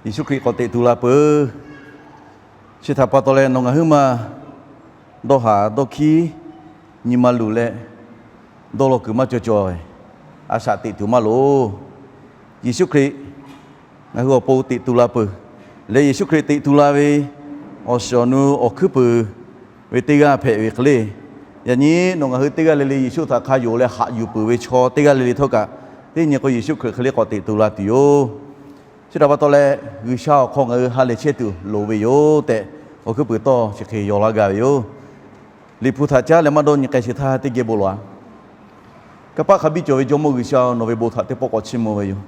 Yeˍsuˆ Hkriꞈ k'awꞈ teꞈ tu la peuˬ. Chi htaꞈ pa taw leh nawˬ ngaˬ huiˉ maˬ dawˇ haˍ dawˇ hkiˉ nyi ma luˬ leh dawˇ law kuiˬ maˇ cawˬ cawˬ. A shaꞈ teꞈ tuˬ maˇ loˍ. Yeˍsuˆ Hkriꞈ ngaˬ hui awˬ pon teꞈ tu la peuˬ. Leh Yeˍsuˆ Hkriꞈ teꞈ tu la ve awˬ shiˍ awˬ nu awˬ hkuiˉ puiˍ ve teˇ g'aˇ hpehꞈ ve hk'e le. Yaꞈ nyi nawˬ ngaˬ hui teˇ g'aˇ le le Yeˍsuˆ htaꞈ hk'a yonˍ leh haꞈ yuˬ peuˬ ve chaw teˇ g'aˇ le le htawˇ kaꞈ, teˇ nyi k'o Yeˍsuˆ Hkriꞈ hk'e le k'awꞈ teꞈ tu la tuˬ yoˬ. Chi htaꞈ pa taw leh G'uiˬsha awˬ hk'aw ngaˬ hui ha lehˬ chehˇ tuˬ loˍ ve yoˬ tehꞈ, awˬ hkuiˉ puiˍ tawˇ chi hk'e yaw laˇ gaˇ ve yoˬ. Liꞈ hpu htaꞈ caˉ leh maˇ dawˇ nyi k'ai sheˍ htaˇ teˇ geh bon lawˬ-a. Kanˇ paˆ hk'a biˇ cawˬ ve Jawˇmawˇ G'uiˬsha, nawˬ ve bon htaꞈ teˇ pawˆ k'awꞈ chiˇ mvuh ve yoˬ.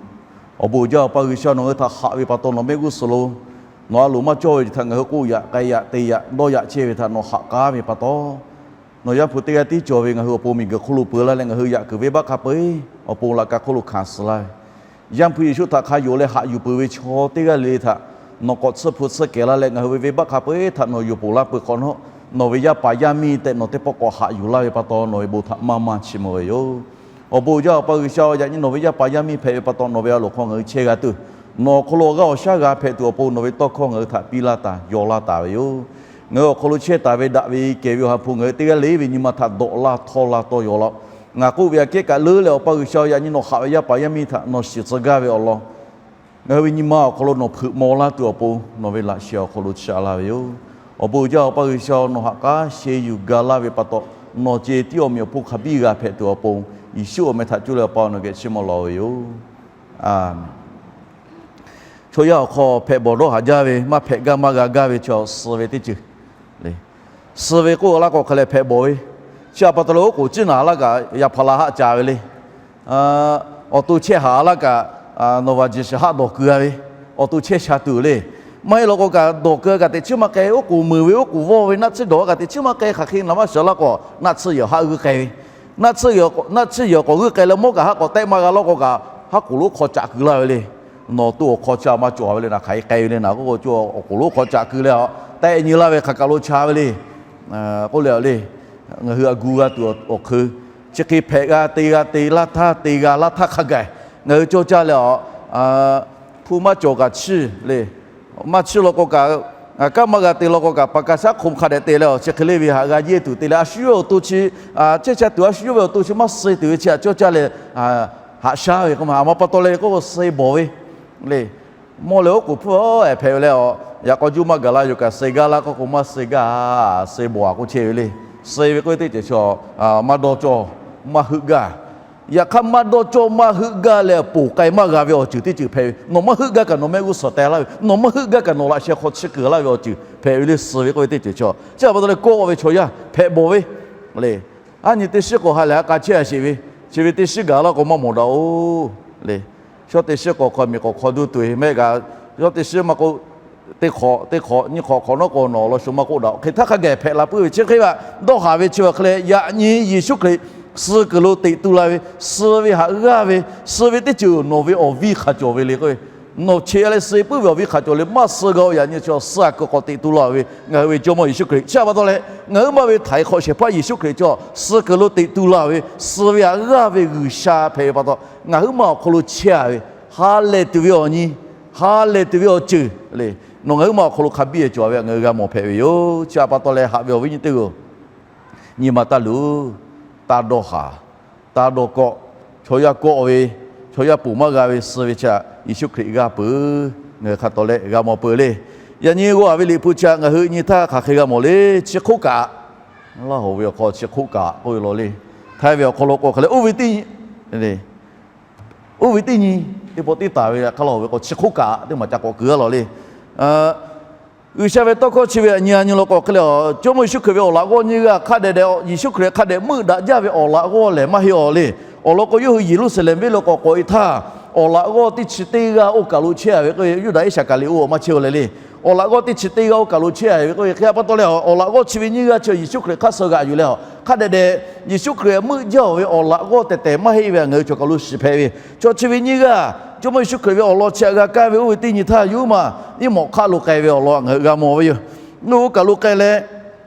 Awˬ bon uiˍ jaˇ Awˬ pa G'uiˬsha, nawˬ hui htaꞈ haꞈ ve pa taw nawˬ mehˆ g'uˇ suhˍ lo nawˬ a loˍ maˇ cawˇ ve chi htaꞈ ngaˬ hui k'oˆ yaꞈ k'ai yaꞈ te yaꞈ dawˇ yaꞈ chehˇ ve htaꞈ nawˬ haꞈ k'aˉ ve pa taw, nawˬ Yaˇ hpu teˇ g'aˇ tiˉ cawˬ ve ngaˬ hui awˬ pon miˬguiˬ hk'oˆ lo peu laˇ leh ngaˬ hui yaꞈ kuiˬ venˇbaˆ hk'a peu-eˬ awˬ pon laꞈ ka hk'oˆ lo hkanˍ suh laˇ ve, Yaˇ hpu Yeˍsuˆ htaꞈ hk'a yonˍ leh haꞈ yuˬ peuˬ ve chaw teˇ g'aˇ le le htaꞈ nawˬ k'awꞈ tsuhˇ hpu tsuhˇ kehˬ laˇ leh ngaˬ hui ve venˇbaˆ hk'a peu-eˬ htaꞈ nawˬ yonˍ ponˬ laˇ peuˬ hk'awꞈ nawˉ, nawˬ ve yaˇ paˍ yaˇ miˇ tehꞈ nawˬ teˇ pawˆ k'awꞈ haꞈ yuˬ laˇ ve pa taw nawˬ ve bon htaꞈ maˇ maˇ chiˇ mvuh ve yoˬ. Awˬ bon uiˍ jaˇ Awˬ pa G'uiˬsha-oˬ, yaꞈ nyi nawˬ ve yaˇ paˍ yaˇ miˇ hpehꞈ ve pa taw nawˬ ve a loˍ hk'aw ngaˬ hui chehˇ g'a tuˬ, nawˬ awˬ hk'aw lo awˬ g'aˇ awˬ shaˉ g'a hpehꞈ tuˬ awˬ pon nawˬ ve tawˇ hkawˇ ngaˬ hui htaꞈ piˇ laˇ taˍ yaw laˇ taˍ ve yoˬ. Ngaˬ hui awˬ hk'aw lo chehˇ taˍ ve daꞈ ve kehˬ ve Awˬ ha hpu ngaˬ hui teˇ g'aˇ le ve nyi ma htaꞈ dawꞈ laˇ htawˇ laˇ tawˇ yaw laˇ-oˆ. Ngaˬ k'oˆ ve aꞈ kehˉ kaꞈ leuˉ leh Awˬ pa G'uiˬsha-oˬ, yaꞈ nyi nawˬ haꞈ ve yaˇ paˍ yaˇ miˇ htaꞈ nawˬ shiˍ tcuh gaˇ ve awˬ lawn ngaˬ hui ve nyi ma awˬ hk'aw lo nawˬ hpeuꞈ maw laˇ tuˬ awˬ pon nawˬ ve laꞈ sheh awˬ hk'aw lo chaꞈ laˇ ve yoˬ. Awˬ bon uiˍ jaˇ Awˬ pa G'uiˬsha-oˬ, nawˬ haꞈ k'aˉ sheh yuˬ ga laˇ ve pa taw, nawˬ ceh tiˉ awˬ meꞈ awˬ hponˇ hk'a biˇ g'a hpehꞈ tuˬ awˬ pon, Yeˍsuˆ awˬ meh htaꞈ cuˇ leh Awˬ pa nawˬ geh chiˇ mvuh lawˬ ve yoˬ. Chaw yaˇ awˬ hk'aw hpehꞈ bawˬ dawˇ haˍ jaˇ ve, maˇ hpehꞈ gaˇ maˇ g'a gaˇ ve chaw suh ve teˇ ceuˬ le. Suh ve k'oˆ laˇ k'o hk'e leh hpehꞈ bawˬ ve, chi htaꞈ pa taw leh oˉ k'oˍ ciˉ naˍ laˇ kaꞈ yaꞈ hpaˍ la haˆ ca ve le. Awˬ to chehˇ haˍ laˇ kaꞈ, nawˬ vaˬ jiˬ shiˍ haˆ dawˬ keu-a ve, awˬ to chehˇ sha tuˬ le. Maˇ heˆ law k'o kaꞈ dawˬ keu kaꞈ teꞈ chiˉ maˇ k'ai, oˉ k'oˍ meuˍ ve oˉ k'oˍ vawˇ ve naˆ tsuhˇ dawˬ kaꞈ teꞈ chiˉ maˇ k'ai, hk'aˬ hk'e naˍ maˇ shiˍ laˇ k'o naˆ tsuhˇ yehˬ haˆ g'uiˇ k'ai ve, naˆ tsuhˇ yehˬ k'awꞈ g'uiˇ k'ai leh mawˇ kaꞈ haˆ k'awꞈ tehˆ maˇ g'a laˇ k'o kaꞈ, haˉ k'oˍ lonˉ hk'aw caꞈ keu laˇ ve le. Nawˬ to awˬ hk'aw chi maˇ cawˬ ve le, naˬ hk'aˬ hk'e k'ai ve le, naˬ k'oˆ k'o awˬ k'oˍ lonˉ hk'aw caꞈ keu leh a tehˆ nyi laˇ ve hk'aˬ kaˬ lo cha ve le. K'oˆ leh le, ngaˬ hui a gu g'a tuˬ awˬ hk'eu, chi hk'e hpehꞈ g'a te g'a te laˇ htaˇ te g'a laˇ htaˇ hk'a gaˬ ngaˬ hui cawˇ caˇ leh a, hpu maˇ cawˬ kaꞈ chiˇ le. Maˇ chiˇ law k'o kaꞈ, ngaˬ kaˉ maˇ g'a te law k'o kaꞈ, paˍ kaˍ shaˉ hk'oꞈ hk'a dehꞈ te leh a chi hk'e le ve haꞈ g'a yeˇ tuˬ te leh a shu yawˇ ve awˬ to chi, chehˇ sha tuˬ a shu yawˇ ve awˬ to chi maˇ suh tuˬ ve chi htaꞈ cawˇ caˇ leh haꞈ shaˉ ve k'o ma, a ma pa taw leh k'oˆ k'o suh bawˬ ve le. Mawˇ leh oˉ k'oˍ hpfuhˇ ehˉ hpehꞈ ve leh a, yaꞈ k'aw juˇ maˇ gaˬ la yoˬ kaꞈ suh gaˇ laˇ k'oˆ k'o maˇ suh gaˇ, suh bawˬ a k'oˆ chehˇ ve le. Suh ve k'oˆ ve teˇ ceuˬ chi maˇ dawˇ cawˇ maˇ heuˆ gaˇ. Yaꞈ hk'aˇ maˇ dawˇ cawˇ maˇ heuˆ gaˇ leh ponˬ k'ai maˇ g'a ve awˬ ceuˬ teˇ ceuˬ hpehꞈ ve, nawˬ maˇ heuˆ gaˇ kaꞈ nawˬ mehˆ g'uˇ suhˍ teh laˇ ve, nawˬ maˇ heuˆ gaˇ kaꞈ nawˬ laꞈ sheh hk'aw chiˇ keu laˇ ve awˬ ceuˬ hpehꞈ ve le. Suh ve k'oˆ ve teˇ ceuˬ chi, chi htaꞈ pa taw leh kawˆ ve chaw yaˇ hpehꞈ bawˬ ve le. A nyi teˇ shiˉ k'awꞈ ha lehˬ a k'a chehˇ a sheˍ ve, chi ve teˇ shiˉ gaˬ laˇ k'o maˇ mawˬ daꞈ-oˬ le. Shawˉ teˇ shiˉ k'awꞈ hk'aw miˬ k'awꞈ hk'aw duˇ tuˬ ve mehˆ g'a, shawˉ teˇ shiˉ maˇ k'oˆ, teˇ hk'awꞈ teˇ hk'awꞈ nyiˇ hk'awꞈ hk'awꞈ nawˉ k'o nawˬ law shu maˇ k'oˆ daꞈ-oˬ. Hk'e htaˇ hk'a gaˬ hpehꞈ la puiˉ ve chi hk'e ve dawˇ haˍ ve chi ve hk'e leh yaꞈ nyi Yeˍsuˆ Hkriꞈ suh kuiˬ lo teꞈ tu la ve, suh ve haꞈ g'aˇ ve, suh ve teˇ ceuˬ nawˬ ve awˬ viˇ hk'a cawˬ ve le k'o, nawˬ cheꞈ leh suh puiˉ ve awˬ viˇ hk'a cawˬ le. Maˇ suh g'a-o. Yaꞈ nyi chi suh a kuiˬ k'awꞈ teꞈ tu la ve ngaˬ hui ve Jawˇmawˇ Yeˍsuˆ Hkriꞈ chi htaꞈ pa taw leh ngaˬ huiˉ maˇ ve htaiˍ hk'awꞈ shehˍ hpaˇ Yeˍsuˆ Hkriꞈ chi suh kuiˬ lo teꞈ tu la ve, suh ve haꞈ g'aˇ ve G'uiˬsha hpehꞈ ve pa taw ngaˬ huiˉ maˇ awˬ hk'aw lo chehˇ a ve ha lehˬ tuˬ ve awˬ nyi, ha lehˬ tuˬ ve awˬ ceuˬ le. Nawˬ ngaˬ huiˉ maˇ awˬ hk'aw lo hk'a biˇ cawˬ ve ngaˬ hui g'a mawˬ hpehꞈ ve yoˬ. Chi htaꞈ pa taw leh haꞈ ve awˬ viˉ nyi teˇ g'aˇ-oˬ, nyi ma taˇ luˬ, taˇ dawˇ haˍ, taˇ dawˇ kawˆ. Chaw yaˇ kawˆ ve, chaw yaˇ ponˬ maˇ g'a ve suh ve chi htaꞈ Yeˍsuˆ Hkriꞈ g'a peuˬ. Ngaˬ hui hk'a tawˍ leh g'a mawˬ peuˬ le. Yaꞈ nyi g'aw haˍ ve Liꞈ hpu chi htaꞈ ngaˬ hui nyi htaˇ hk'aˬ hk'e g'a mawˬ le. Chi hk'oˆ kaꞈ, Laˇ hoˍ ve awˬ hk'aw chi hk'oˆ kaꞈ k'oˆ ve law le. Htaiˇ ve awˬ hk'aw lo k'o hk'e leh oˇ ve teˇ nyi le. Oˇ ve teˇ nyi teˇ pawˆ teˇ taˍ ve hk'aˇ Laˇ hoˍ ve k'o chi hk'oˆ kaꞈ teˇ maˬ ca k'awꞈ keu a law le. G'uiˬsha ve tawˇ hkawˇ chi ve aꞈ nyi a nyi law k'o hk'e leh a, Jawˇmawˇ Yeˍsuˆ Hkriꞈ ve awˬ laꞈ g'awˇ nyiˇ g'aˇ hk'a dehꞈ dehꞈ Yeˍsuˆ Hkriꞈ hk'a dehꞈ meuˆ daꞈ jaˇ ve awˬ laꞈ g'awˇ lehˬ maˇ heˆ awˬ le. Awˬ lawn k'o yawˇ hui Yeˍruˆsaˍlehnˍ venˇ lo k'awꞈ k'awꞈ e htaˇ, awˬ laꞈ g'awˇ teˇ chi teˇ g'aˇ oˇ kaˬ lo chehˇ a ve k'o, Yuˇdaꞈ Iˉsaˍkaˍriˍoˆ maˇ chehˇ a leh le. Awˬ laꞈ g'awˇ teˇ chi teˇ g'aˇ oˇ kaˬ lo chehˇ a ve k'o, hk'e htaꞈ pa taw leh awˬ laꞈ g'awˇ chi ve nyiˇ g'aˇ chi Yeˍsuˆ Hkriꞈ hk'aˇ suh g'aꞈ yuˬ leh a, hk'a dehꞈ dehꞈ Yeˍsuˆ Hkriꞈ meuˆ jaˇ ve awˬ laꞈ g'awˇ tehˬ tehˬ maˇ heˆ ve ngaˬ hui chaw kaˬ lo shiˍ hpehꞈ ve. Chaw chi ve nyiˇ g'aˇ, Jawˇmawˇ Yeˍsuˆ Hkriꞈ ve awˬ lawn chi htaꞈ g'a kaˇ ve oˇ ve teˇ nyi htaˇ yawˇ hui maˬ iˉ mawꞈ hk'aˆ lo k'ai ve awˬ lawn ngaˬ hui g'a mawˬ ve yoˬ. Yawˇ hui oˇ kaˬ lo k'ai leh,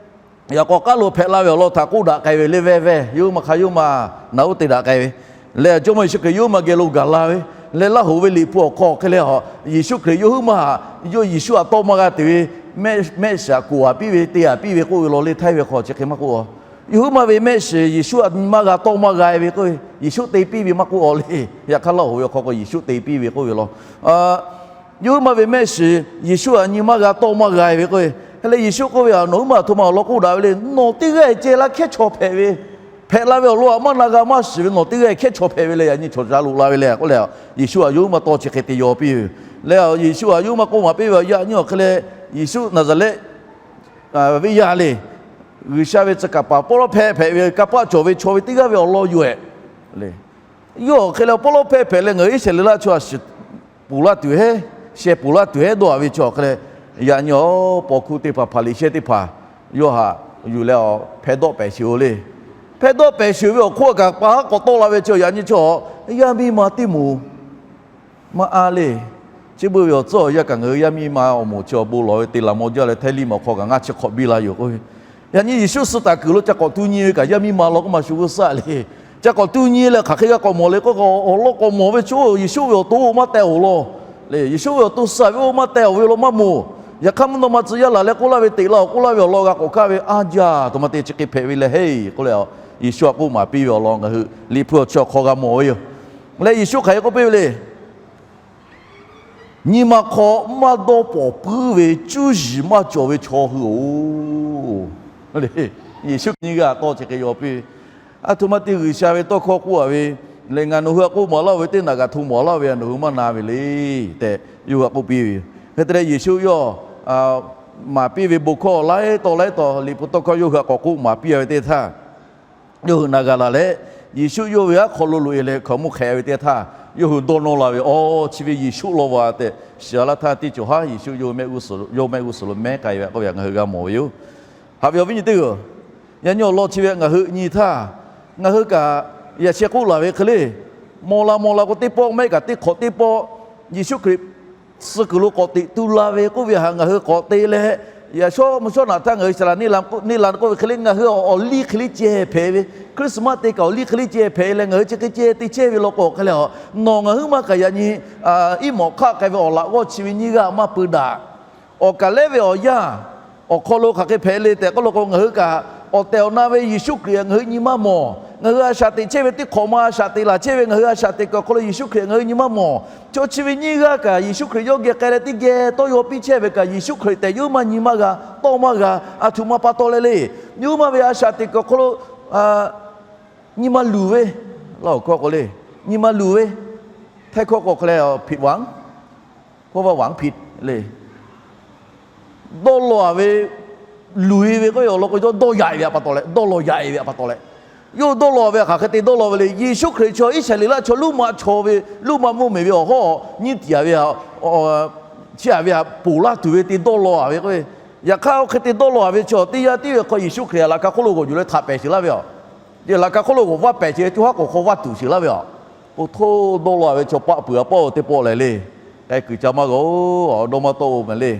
yaꞈ k'aw k'aˉ lo hpehꞈ la ve awˬ lawn htaꞈ k'oˆ daꞈ k'ai ve le. Vehˇ vehˇ yawˇ hui maˬ hk'a yawˇ hui maˬ naꞈ uˉ te daꞈ k'ai ve leh, Jawˇmawˇ Yeˍsuˆ Hkriꞈ yawˇ hui maˬ geh lo gaˬ la ve Leh Laˇ hoˍ ve Liꞈ hpu awˬ hk'aw hk'e leh a, Yeˍsuˆ Hkriꞈ yawˇ huiˉ maˬ, yawˇ Yeˍsuˆ htaꞈ tawˇ maˇ g'a tuˬ ve mehˆ shiˍ htaꞈ kuˬ a piˇ ve, te a piˇ ve k'oˆ ve law le, htaiˇ ve hk'aw chi hk'e maˇ k'oˆ a. Yawˇ huiˉ maˬ ve mehˆ shiˍ Yeˍsuˆ htaꞈ nyi maˇ g'a tawˇ maˇ g'a ve k'oˆ ve, Yeˍsuˆ te piˇ ve maˇ k'oˆ a le. Yaꞈ hk'aˇ Laˇ hoˍ ve awˬ hk'aw k'o Yeˍsuˆ te piˇ ve k'oˆ ve law. Yawˇ huiˉ maˬ ve mehˆ shiˍ Yeˍsuˆ htaꞈ nyi maˇ g'a tawˇ maˇ g'a ve k'oˆ ve, hk'e leh Yeˍsuˆ k'oˆ ve, Nawˬ huiˉ maˬ htaꞈ htoꞈ ma awˬ lawn k'oˆ daꞈ ve le. Nawˬ teˇ g'aˇ ceh laˇ hkehˉ chaw hpehꞈ ve, hpehꞈ la ve awˬ lawn htaꞈ maˇ na g'a maˇ shiˍ ve nawˬ teˇ g'aˇ hkehˉ chaw hpehꞈ ve leh, yaꞈ nyi chaw ca loꞈ la ve le k'oˆ leh, Yeˍsuˆ htaꞈ yawˇ huiˉ maˬ tawˇ chi hk'e te yaw piˇ ve. Leh Yeˍsuˆ htaꞈ yawˇ huiˉ maˬ k'oˆ maˍ piˇ ve, Yaꞈ nyi awˬ hk'e leh Yeˍsuˆ Naˍzaˍrehˆ venˇ yaˇ le, G'uiˬsha ve tcuh kaˍ paˍ pawˇ lawˉ hpehˇ hpehꞈ ve, kanˇ paˆ cawˬ ve chaw ve teˇ g'aˇ ve awˬ lawn yoˬ ehˍ le. Yawˇ awˬ hk'e leh pawˇ lawˉ hpehˇ hpehꞈ leh ngaˬ hui Iˉsaˍreˍlaˆ chaw a shiˍ ponˬ laˇ tuˬ hehˉ, sheh ponˬ laˇ tuˬ hehˉ dawˇ a ve chaw hk'e leh, yaꞈ nyi awˬ paw hkuˇ teˇ hpaˍ, Hpaˍriˍsehˇ teˇ hpaˍ yawˇ htaꞈ yuˬ leh a hpehˇ dawˆ pehˍ sheˍ-oˬ le. Hpehˇ dawˆ pehˍ sheˍ ve awˬ hk'oˆ kaꞈ pa haˉ k'awꞈ tawˆ la ve chaw, yaꞈ nyi chaw yaˇ miˇ ma teˇ moˍ maˇ a le. Chi beuꞈ ve awˬ tcuhˉ awˬ yanˇ kaꞈ ngaˬ hui yaˇ miˇ ma awˬ moˍ chi awˬ bon lawˬ ve te laˬ maw jaˇ leh, htaiˇ liˇ ma awˬ hk'aw kaꞈ ngaˇ chi hk'awꞈ biˇ la yoˬ k'oˆ ve. Yaꞈ nyi Yeˍsuˆ suh taˍ kuiˬ lo ca k'awꞈ tu nyi ve kaꞈ yaˇ miˇ ma law k'oˆ maˇ shu g'uˇ suhˍ le. Ca k'awꞈ tu nyi leh hk'aˬ hk'e g'a k'awꞈ mawˬ le k'oˆ k'o, awˬ lawn k'awꞈ mawˬ ve chaw Yeˍsuˆ ve awˬ to maˇ teh awˬ lawn le. Yeˍsuˆ ve awˬ to suh ve oˇ maˇ teh awˬ ve law maˇ mawˬ. Yaꞈ hk'aˇ mvuhˇ naw ma tcuh yaˇ laˬ leh k'oˆ laˇ ve teꞈ la awˬ k'oˆ laˇ ve awˬ lawn g'a k'awꞈ kaˇ ve, Aˇ jaˇ, aˬ htoꞈ ma te chi hk'e hpehꞈ ve leh heˆ k'oˆ leh, Yeˍsuˆ htaꞈ k'oˆ maˍ piˇ ve awˬ lawn ngaˬ hui Liꞈ hpu awˬ chi awˬ hk'aw g'a mawˬ ve yoˬ. Leh Yeˍsuˆ hk'aˬ hk'e k'oˆ piˇ ve le. Nyi ma hk'aw maˇ dawˇ pawˍ puiˉ ve cuˇ yiˍ maˇ cawˬ ve chaw hui-oˬ. Yeˍsuˆ nyi g'a tawˇ chi hk'e yaw piˇ ve, Aˬ htoꞈ ma te G'uiˬsha ve tawˇ hkawˇ k'oˆ a ve leh, ngaˬ nawˬ hui htaꞈ k'oˆ maˍ laˇ-oˬ ve teˇ naꞈ kaꞈ hto mawˬ laˇ ve nawˬ hui maˇ na ve le tehꞈ yawˇ hui htaꞈ k'oˆ piˇ ve yoˬ. Hk'e te leh Yeˍsuˆ yawˇ maˍ piˇ ve bon hkawˇ laiˉ tawˇ laiˉ tawˇ Liꞈ hpu tawˇ hkawˇ yawˇ hui htaꞈ k'awꞈ k'oˆ maˍ piˇ a ve teˇ htaˇ, yawˇ hui na g'a la leh, Yeˍsuˆ yawˇ ve aˉ hk'aw lo loꞈ e leh hkaoˍmonˇ hk'ehꞈ ve teˇ htaˇ, yawˇ hui dawˇ nawˇ la ve, Aˬ, chi ve Yeˍsuˆ law va tehꞈ shiˍ a laˇ htaˇ, teˇ cawˬ haˉ Yeˍsuˆ yawˇ mehˆ g'uˇ suhˍ lo mehˆ g'uˇ suhˍ lo mehˉ k'ai ve k'oˆ ve ngaˬ hui g'a mawˬ ve yoˬ. Haꞈ ve awˬ viˉ nyi teˇ hpaˍ-oˬ, yaꞈ nyi awˬ lawn chi ve ngaˬ hui nyi htaˇ, ngaˬ hui kaꞈ yaꞈ sheh k'oˆ laˬ ve hk'e le, mawˬ la mawˬ la k'o teˇ pawˆ, mehˆ kaꞈ teˇ hk'awꞈ teˇ pawˆ, Yeˍsuˆ Hkriꞈ suh kuiˬ lo k'awꞈ teꞈ tu la ve k'oˆ ve htaꞈ ngaˬ hui k'awꞈ te leh, yaꞈ shawˉ mvuhˇ shawˉ naꞈ htaˇ ngaˬ hui Saˍlaˍniˆ la k'oˆ ve hk'e le, ngaˬ hui awˬ liˇ hk'e liˇ ceh hpehꞈ ve, Christmas te kaꞈ awˬ liˇ hk'e liˇ ceh hpehꞈ leh ngaˬ hui chi hk'e ceh te chehˇ ve law k'o hk'e leh, nawˬ ngaˬ huiˉ maˇ kaꞈ yaꞈ nyi iˉ mawꞈ hk'aˆ k'ai ve awˬ laꞈ g'awˇ chi ve nyiˇ g'aˇ maˇ peu daꞈ. Awˬ kaˍ lehˉ ve awˬ yanˇ awˬ hk'aw lo hk'aˬ hk'e hpehꞈ le tehꞈ k'oˆ law k'o, ngaˬ hui kaꞈ awˬ tehˬ awˬ na ve Yeˍsuˆ Hkriꞈ ngaˬ hui nyi maˇ mawˬ. Ngaˬ hui a shaꞈ teꞈ chehˇ ve teˇ hk'awꞈ ma a shaꞈ teꞈ laˬ chehˇ ve ngaˬ hui a shaꞈ teꞈ kuiˬ awˬ hk'aw lo Yeˍsuˆ Hkriꞈ ngaˬ hui nyi maˇ mawˬ. Chaw chi ve nyiˇ g'aˇ kaꞈ Yeˍsuˆ Hkriꞈ yawˇ geh k'ai leh teˇ geh tawˇ yaw piˇ chehˇ ve kaꞈ, Yeˍsuˆ Hkriꞈ tehꞈ yawˇ huiˉ maˇ nyi maˇ g'a, tawˇ maˇ g'a. Aˬ htoꞈ ma pa taw leh le. Yawˇ huiˉ maˇ ve a shaꞈ teꞈ kuiˬ awˬ hk'aw lo nyi ma luˬ ve, laˇ awˬ hkawˇ k'o le, nyi ma luˬ ve, htaiˇ hkawˇ k'o hk'e leh ผิดหวัง, เพราะว่าหวังผิด le. Dawˇ law a ve, luˬ e ve k'oˆ ve awˬ lawn k'o, yawˇ dawˇ yaꞈ e ve htaꞈ pa taw leh, dawˇ law yaꞈ e ve htaꞈ pa taw leh, yawˇ dawˇ law ve hk'aˬ hk'e te dawˇ law ve le. Yeˍsuˆ Hkriꞈ chaw Iˉsaˍreˍlaˆ chaw Luˇ maꞈ chaw ve, Luˇ maꞈ mvuhˇmiˬ ve awˬ hawˉ nyiˇ tiꞈ a ve, chi a ve htaꞈ ponˬ laˇ tuˬ ve te dawˇ law a ve k'o, yaꞈ hk'aˇ oˇ hk'e te dawˇ law a ve chaw teˇ yanˇ tiˉ ve hk'aw Yeˍsuˆ Hkriꞈ htaꞈ laꞈ ka hk'oˆ lo g'awˬ yuˬ leh htaꞈ pehˍ sheˍ laˇ ve a. Yawˇ laꞈ ka hk'oˆ lo g'awˬ vaˇ pehˍ sheˍ ve co haˉ k'oˍ hk'aw vaˇ tuˬ sheˍ laˇ ve a. Oˇ htoˇ dawˇ law a ve chaw paˆ peuˬ a pawˆ-oˬ teˇ pawˆ lehˬ le, k'ai kuiˬ ca maˇ g'a-oˬ, dawˇ maˇ tawˆ-oˬ mehˍ le.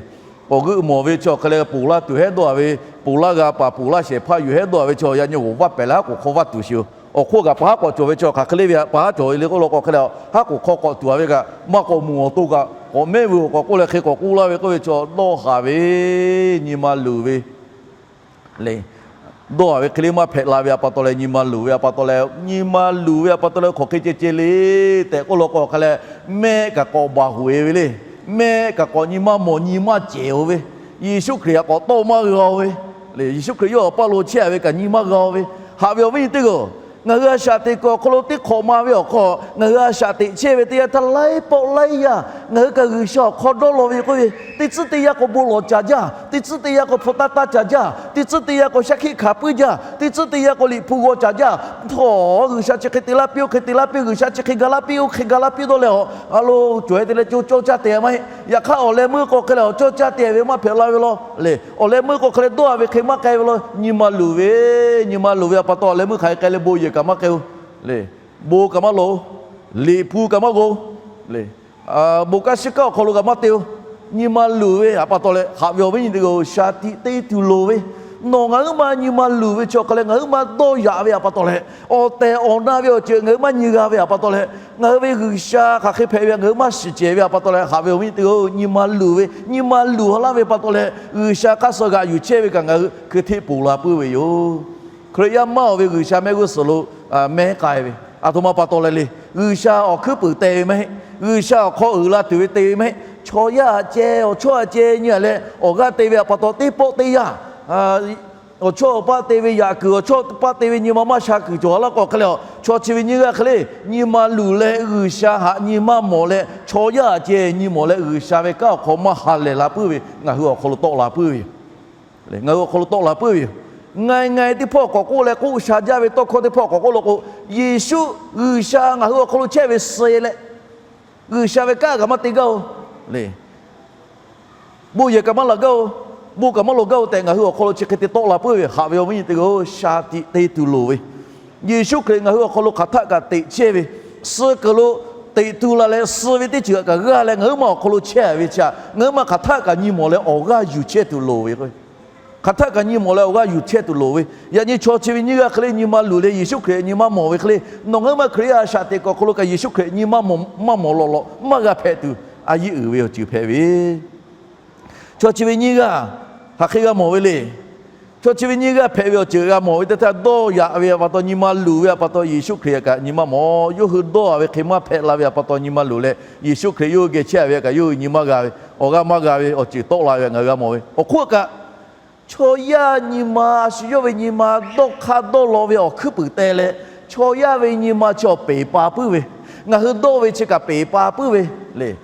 K'awꞈ g'euˆ mawˬ ve chaw hk'e leh ponˬ laˇ tuˬ hehˉ dawˇ a ve, ponˬ laˇ g'a paˍ ponˬ laˇ shehˍ hpaˇ yuˬ hehˉ dawˇ a ve chaw yaꞈ nyi g'awˬ vaˇ pehˍ leh haˉ k'oˍ hk'aw vaˇ tuˬ sheˍ-oˬ. Awˬ hk'oˆ kaꞈ pa haˉ k'awꞈ cawˬ ve chaw hk'aˬ hk'e le ve pa haˉ cawˬ ve le k'oˆ law k'o hk'e leh, haˉ k'oˍ hk'aw k'awꞈ tuˬ a ve kaꞈ maˇ k'awꞈ mawˬ awˬ to kaꞈ k'awꞈ mehˉ ve-oˬ, k'awꞈ k'oˆ leh hk'e k'awꞈ k'oˆ laˇ ve k'oˆ ve chaw dawˇ haˍ ve, nyi ma luˬ ve le. Dawˇ haˍ ve hk'e le maˇ hpehꞈ la ve htaꞈ pa taw leh nyi ma luˬ ve htaꞈ pa taw leh, nyi ma luˬ ve htaꞈ pa taw leh hk'aˬ hk'e ceh ceh le tehꞈ k'oˆ law k'o hk'e leh, mehˆ kaꞈ k'awꞈ baˬ hoꞈ e ve le. Mehˆ kaꞈ k'awꞈ nyi maˇ mawˬ nyi maˇ cehˬ-oˬ ve, Yeˍsuˆ Hkriꞈ htaꞈ k'awꞈ tawˆ maˇ g'a-oˬ ve le. Yeˍsuˆ Hkriꞈ yawˇ awˬ paˇ lo chehˇ a ve kaꞈ nyi maˇ g'a-oˬ ve, haꞈ ve awˬ viˉ nyi teˇ g'aˇ-oˬ, ngaˬ hui a shaꞈ teꞈ kuiˬ awˬ hk'aw lo teˇ hk'awꞈ ma ve awˬ hk'aw ngaˬ hui a shaꞈ teꞈ chehˇ ve teˇ yanˇ htaˇ laiˉ pawˆ laiˉ yaˇ ngaˬ hui kaꞈ G'uiˬsha awˬ hk'aw dawˇ law ve k'oˆ ve, teˇ tcuhˉ teˇ yanˇ k'o bon lawˬ caˍ jaˇ, teˇ tcuhˉ teˇ yanˇ k'o hpu taˇ taˇ caˍ jaˇ, teˇ tcuhˉ teˇ yanˇ k'o shaˉ hkiˆ hkanˍ puiˉ jaˇ, teˇ tcuhˉ teˇ yanˇ k'o Liꞈ hpu g'aw caˍ jaˇ. Htawˇ, G'uiˬsha chi hk'e te laˇ piˇ, oˇ hk'e te laˇ piˇ, G'uiˬsha chi hk'e ga laˇ piˇ, oˇ hk'e ga laˇ piˇ dawˇ leh a, a lo cawˬ-e te leh co cawˇ caˇ te maˇ heˆ. Yaꞈ hk'aˇ awˬ leh meuˇ k'o hk'e leh awˬ cawˇ caˇ te ve maˇ hpehꞈ la ve law le. Awˬ leh meuˇ k'o hk'e leh dawˇ a ve hk'e maˇ k'ai ve law. Nyi ma luˬ ve, nyi ma luˬ ve htaꞈ pa taw awˬ leh meuˇ hk'aˬ hk'e k'ai leh bon yehˬ kaꞈ maˇ k'ai-oˬ le. Bon kaꞈ maˇ loꞈ-oˬ, Liꞈ hpu kaꞈ maˇ g'o le. Bon kanˉ shiˉ kanˉ awˬ hk'aw lo kaꞈ maˇ te-oˬ. Nyi ma luˬ ve htaꞈ pa taw leh haꞈ ve awˬ viˉ nyi teˇ g'aˇ-oˬ, shaˍ tiꞈ te tuˬ loˍ ve, Nawˬ ngaˬ huiˉ ma nyi ma luˬ ve chi awˬ hk'aˬ leh ngaˬ huiˉ ma dawˇ yaꞈ ve htaꞈ pa taw leh, awˬ tehˬ awˬ na ve awˬ ceuˬ ngaˬ huiˉ ma nyi g'a ve htaꞈ pa taw leh, ngaˬ hui ve G'uiˬsha hk'aˬ hk'e hpehꞈ ve htaꞈ ngaˬ huiˉ ma shiˍ cehˬ ve htaꞈ pa taw leh, haꞈ ve awˬ viˉ nyi teˇ hpaˍ-oˬ, nyi ma luˬ ve, nyi ma luˬ laˇ ve pa taw leh G'uiˬsha hk'aˇ suh g'aꞈ yuˬ chehˇ ve kaꞈ ngaˬ hui hkui hteˇ ponˬ la puiˉ ve yoˬ. Hkriꞈ yaˇ maˇ awˬ ve G'uiˬsha mehˆ g'uˇ suhˍ lo mehˉ k'ai ve, aˬ htoꞈ ma pa taw leh le, G'uiˬsha awˬ hkuiˉ puiˍ te ve maˇ heˆ. G'uiˬsha awˬ hk'aw uiˍ la tuˬ ve te ve maˇ heˆ. Chaw yaˇ haꞈ ceh awˬ chawˇ haꞈ ceh nyi a leh awˬ g'aˇ te ve htaꞈ pa taw teˇ pawˆ teˇ yanˇ awˬ chawˇ awˬ paˆ te ve yaꞈ kuiˬ, awˬ chawˇ paˆ te ve nyi ma maˇ sha kuiˬ cawˬ laˇ k'o hk'e le, chaw chi ve nyiˇ g'aˇ hk'e le, nyi ma luˬ leh G'uiˬsha htaꞈ nyi maˇ mawˬ leh, chaw yaˇ haꞈ ceh nyi mawˬ leh G'uiˬsha ve kanˉ awˬ hk'aw maˇ ha lehˬ la puiˉ ve, ngaˬ hui awˬ hk'aw lo tawˆ la puiˉ ve yoˬ. Ngaˬ hui awˬ hk'aw lo tawˆ la puiˉ ve yoˬ. Ngaˬ e ngaˬ e teˇ hpawˇ k'awꞈ k'oˆ leh k'oˆ sha jaˇ ve tawˇ hkawˇ teˇ hpawˇ k'awꞈ k'oˆ lo k'o, Yeˍsuˆ G'uiˬsha ngaˬ hui awˬ hk'aw lo chehˇ ve suh leh, G'uiˬsha ve kanˉ kaꞈ maˇ te gaˇ-oˬ le. Bon yehˬ kaꞈ maˇ laˬ gaˇ-oˬ, bon kaꞈ maˇ lawˬ gaˇ-oˬ tehꞈ ngaˬ hui awˬ hk'aw lo chi hk'e te tawˆ la puiˉ ve, haꞈ ve awˬ viˉ nyi teˇ hpaˍ-oˬ, shaˍ tiꞈ te tuˬ loˍ ve, Yeˍsuˆ Hkriꞈ ngaˬ hui awˬ hk'aw lo hk'aˬ htaˆ kaꞈ teꞈ chehˇ ve, suh kuiˬ lo teꞈ tu la leh suh ve teˇ ceuˬ kaꞈ g'aˇ leh ngaˬ huiˉ ma awˬ hk'aw lo chehˇ ve chi htaꞈ ngaˬ huiˉ ma hk'aˬ htaˆ kaꞈ nyi mawˬ leh awˬ g'aˇ yuˬ chehˇ tuˬ loˍ ve k'o, hk'aˬ htaˆ kaꞈ nyi mawˬ leh awˬ g'aˇ yuˬ chehˇ tuˬ loˍ ve. Yaꞈ nyi chaw chi ve nyiˇ g'aˇ hk'e le, nyi ma luˬ leh Yeˍsuˆ Hkriꞈ nyi ma mawˬ ve hk'e le, nawˬ ngaˬ huiˉ ma Hkriꞈ yaˇ a shaꞈ teꞈ kuˬ awˬ hk'aw lo kaꞈ Yeˍsuˆ Hkriꞈ nyi ma mawˬ, maˇ mawˬ lawꞈ lawꞈ maˇ g'a hpehꞈ tuˬ a yeˇ uiˍ ve awˬ ceuˬ hpehꞈ ve. Chaw chi ve nyiˇ g'aˇ hk'aˬ hk'e g'a mawˬ ve le. Chaw chi ve nyiˇ g'aˇ hpehꞈ ve awˬ ceuˬ g'a mawˬ ve teˇ htaˇ, dawˇ yaꞈ ve htaꞈ pa taw nyi ma luˬ ve htaꞈ pa taw Yeˍsuˆ Hkriꞈ kaꞈ nyi ma mawˬ. Yawˇ hui dawˇ a ve hk'e maˇ hpehꞈ la ve htaꞈ pa taw nyi ma luˬ leh, Yeˍsuˆ Hkriꞈ yawˇ hui geh chehˇ ve kaꞈ yawˇ hui nyi maˇ g'a ve, awˬ g'aˇ maˇ g'a ve awˬ ceuˬ tawˆ la ve htaꞈ ngaˬ hui g'a mawˬ ve. Awˬ hk'oˆ kaꞈ, chaw yaˇ nyi ma, a shu yawˇ ve nyi ma dawˇ hk'aˇ dawˇ law ve awˬ hkuiˉ puiˍ teh leh, chaw yaˇ ve nyi ma chi awˬ peˍ pa puiˉ ve, ngaˬ hui dawˇ ve chi kaꞈ peˍ pa puiˉ ve le.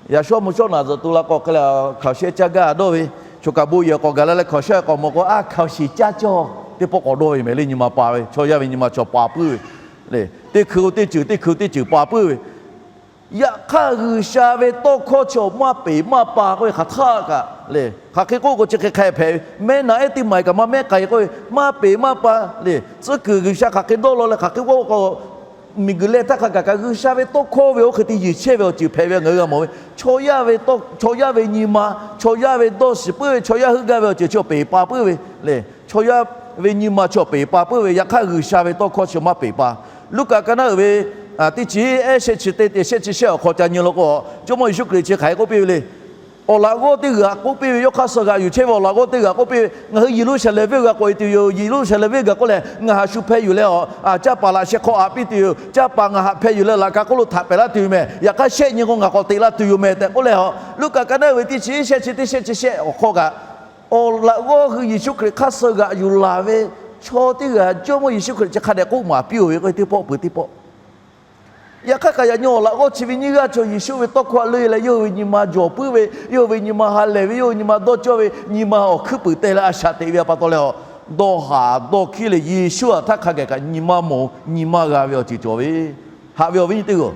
Yaꞈ shawˉ mvuh shawˉ naꞈ zuhꞈ tu la k'o hk'e le, hkaoˍ sheh caˇ gaˇ dawˇ ve, choˬ kaꞈ bon yehˬ k'awꞈ gaˬ la leh hkaoˍ sheh k'awꞈ mawˬ k'o, a hkaoˍ shiˍ caˇ cawˇ teˇ pawˆ k'awꞈ dawˇ ve mehˍ le. Nyi ma pa ve, chaw yaˇ ve nyi ma chaw pa puiˉ ve le. Teˇ hkui teˇ ceuˬ teˇ hkui teˇ ceuˬ pa puiˉ ve. Yaꞈ hk'aˇ, G'uiˬsha ve tawˇ hkawˇ chi awˬ maˇ peˍ maˇ pa k'oˆ ve hk'aˬ htaˆ kaꞈ le. Hk'aˬ hk'e k'oˆ k'o chi hk'e hk'a hpehꞈ ve, mehˆ naꞈ ehˉ teˇ maˬ kaꞈ maˇ mehˉ k'ai k'oˆ ve, maˇ peˍ maˇ pa le. Tcuhˉ kuiˬ G'uiˬsha hk'aˬ hk'e dawˇ law leh hk'aˬ hk'e k'oˆ k'o, miˬguiˬ leh htaˇ hk'a gaˬ kaꞈ G'uiˬsha ve tawˇ hkawˇ ve oˇ hk'e te yeˬ chehˇ ve awˬ ceuˬ hpehꞈ ve ngaˬ hui g'a mawˬ ve. Chaw yaˇ ve tawˇ, chaw yaˇ ve nyi ma, chaw yaˇ ve dawˇ shiˍ puiˉ ve, chaw yaˇ heuˆ gaˇ ve awˬ ceuˬ chi awˬ peˍ pa puiˉ ve le. Chaw yaˇ ve nyi ma chi awˬ peˍ pa puiˉ ve, yaꞈ hk'aˇ G'uiˬsha ve tawˇ hkawˇ chi maˇ peˍ pa. Luˉkaꞈ ka naˉ uiˍ ve teˇ chi ehˉ shehˆ chi teˇ, teˇ shehˆ chi shehˆ awˬ hk'aw ca nyi law k'o, Jawˇmawˇ Yeˍsuˆ Hkriꞈ chi hk'aˬ hk'e k'oˆ piˇ ve le. Awˬ laꞈ g'awˇ teˇ g'aˇ k'oˆ piˇ ve, yawˇ hk'aˇ suh g'aꞈ yuˬ chehˇ ve awˬ laꞈ g'awˇ teˇ g'aˇ k'oˆ piˇ ve, Ngaˬ hui Yeˍruˆsaˍlehnˍ venˇ g'a k'awꞈ e tuˬ yoˬ. Yeˍruˆsaˍlehnˍ venˇ g'a k'oˆ lehˬ, ngaˬ haꞈ shu hpeh yuˬ leh, awˬ caˇ paˍ laꞈ sheh hk'aw aꞈ piˇ tuˬ yoˬ. Caˇ paˍ ngaˬ haꞈ hpeh yuˬ leh laꞈ ka hk'oˆ lo htaꞈ pehˍ laˇ tuˬ yoˬ mehˍ. Yaꞈ hk'aˇ shehˆ nyi k'o ngaˬ k'awꞈ teꞈ laˇ tuˬ yoˬ mehˍ tehꞈ k'oˆ leh, Luˉkaꞈ ka naˉ uiˍ ve teˇ chi shehˆ chi teˇ shehˆ chi shehˆ awˬ hk'aw kaꞈ, awˬ laꞈ g'awˇ hui Yeˍsuˆ Hkriꞈ hk'aˇ suh g'aꞈ yuˬ laˬ ve chaw teˇ g'aˇ Jawˇmawˇ Yeˍsuˆ Hkriꞈ chi hk'a dehꞈ k'oˆ maˍ piˇ-oˬ ve k'o, teˇ pawˆ peuˬ teˇ pawˆ. Yaꞈ hk'aˇ kaꞈ yaꞈ nyi awˬ laꞈ g'awˇ chi ve nyiˇ g'aˇ chaw Yeˍsuˆ ve tawˇ hkawˇ htaꞈ leuˆ leh yawˇ hui ve nyi ma jawˬ puiˉ ve, yawˇ hui ve nyi ma ha lehˬ ve, yawˇ hui nyi ma dawˇ cawˇ ve, nyi ma awˬ hkuiˉ puiˍ teh leh a shaꞈ teꞈ ve htaꞈ pa taw leh, dawˇ haˍ dawˇ hkiˉ leh Yeˍsuˆ htaꞈ hk'a gaˬ kaꞈ nyi maˇ mawˬ, nyi maˇ g'a ve awˬ ceuˬ cawˬ ve. Haꞈ ve awˬ viˉ nyi teˇ hpaˍ-oˬ,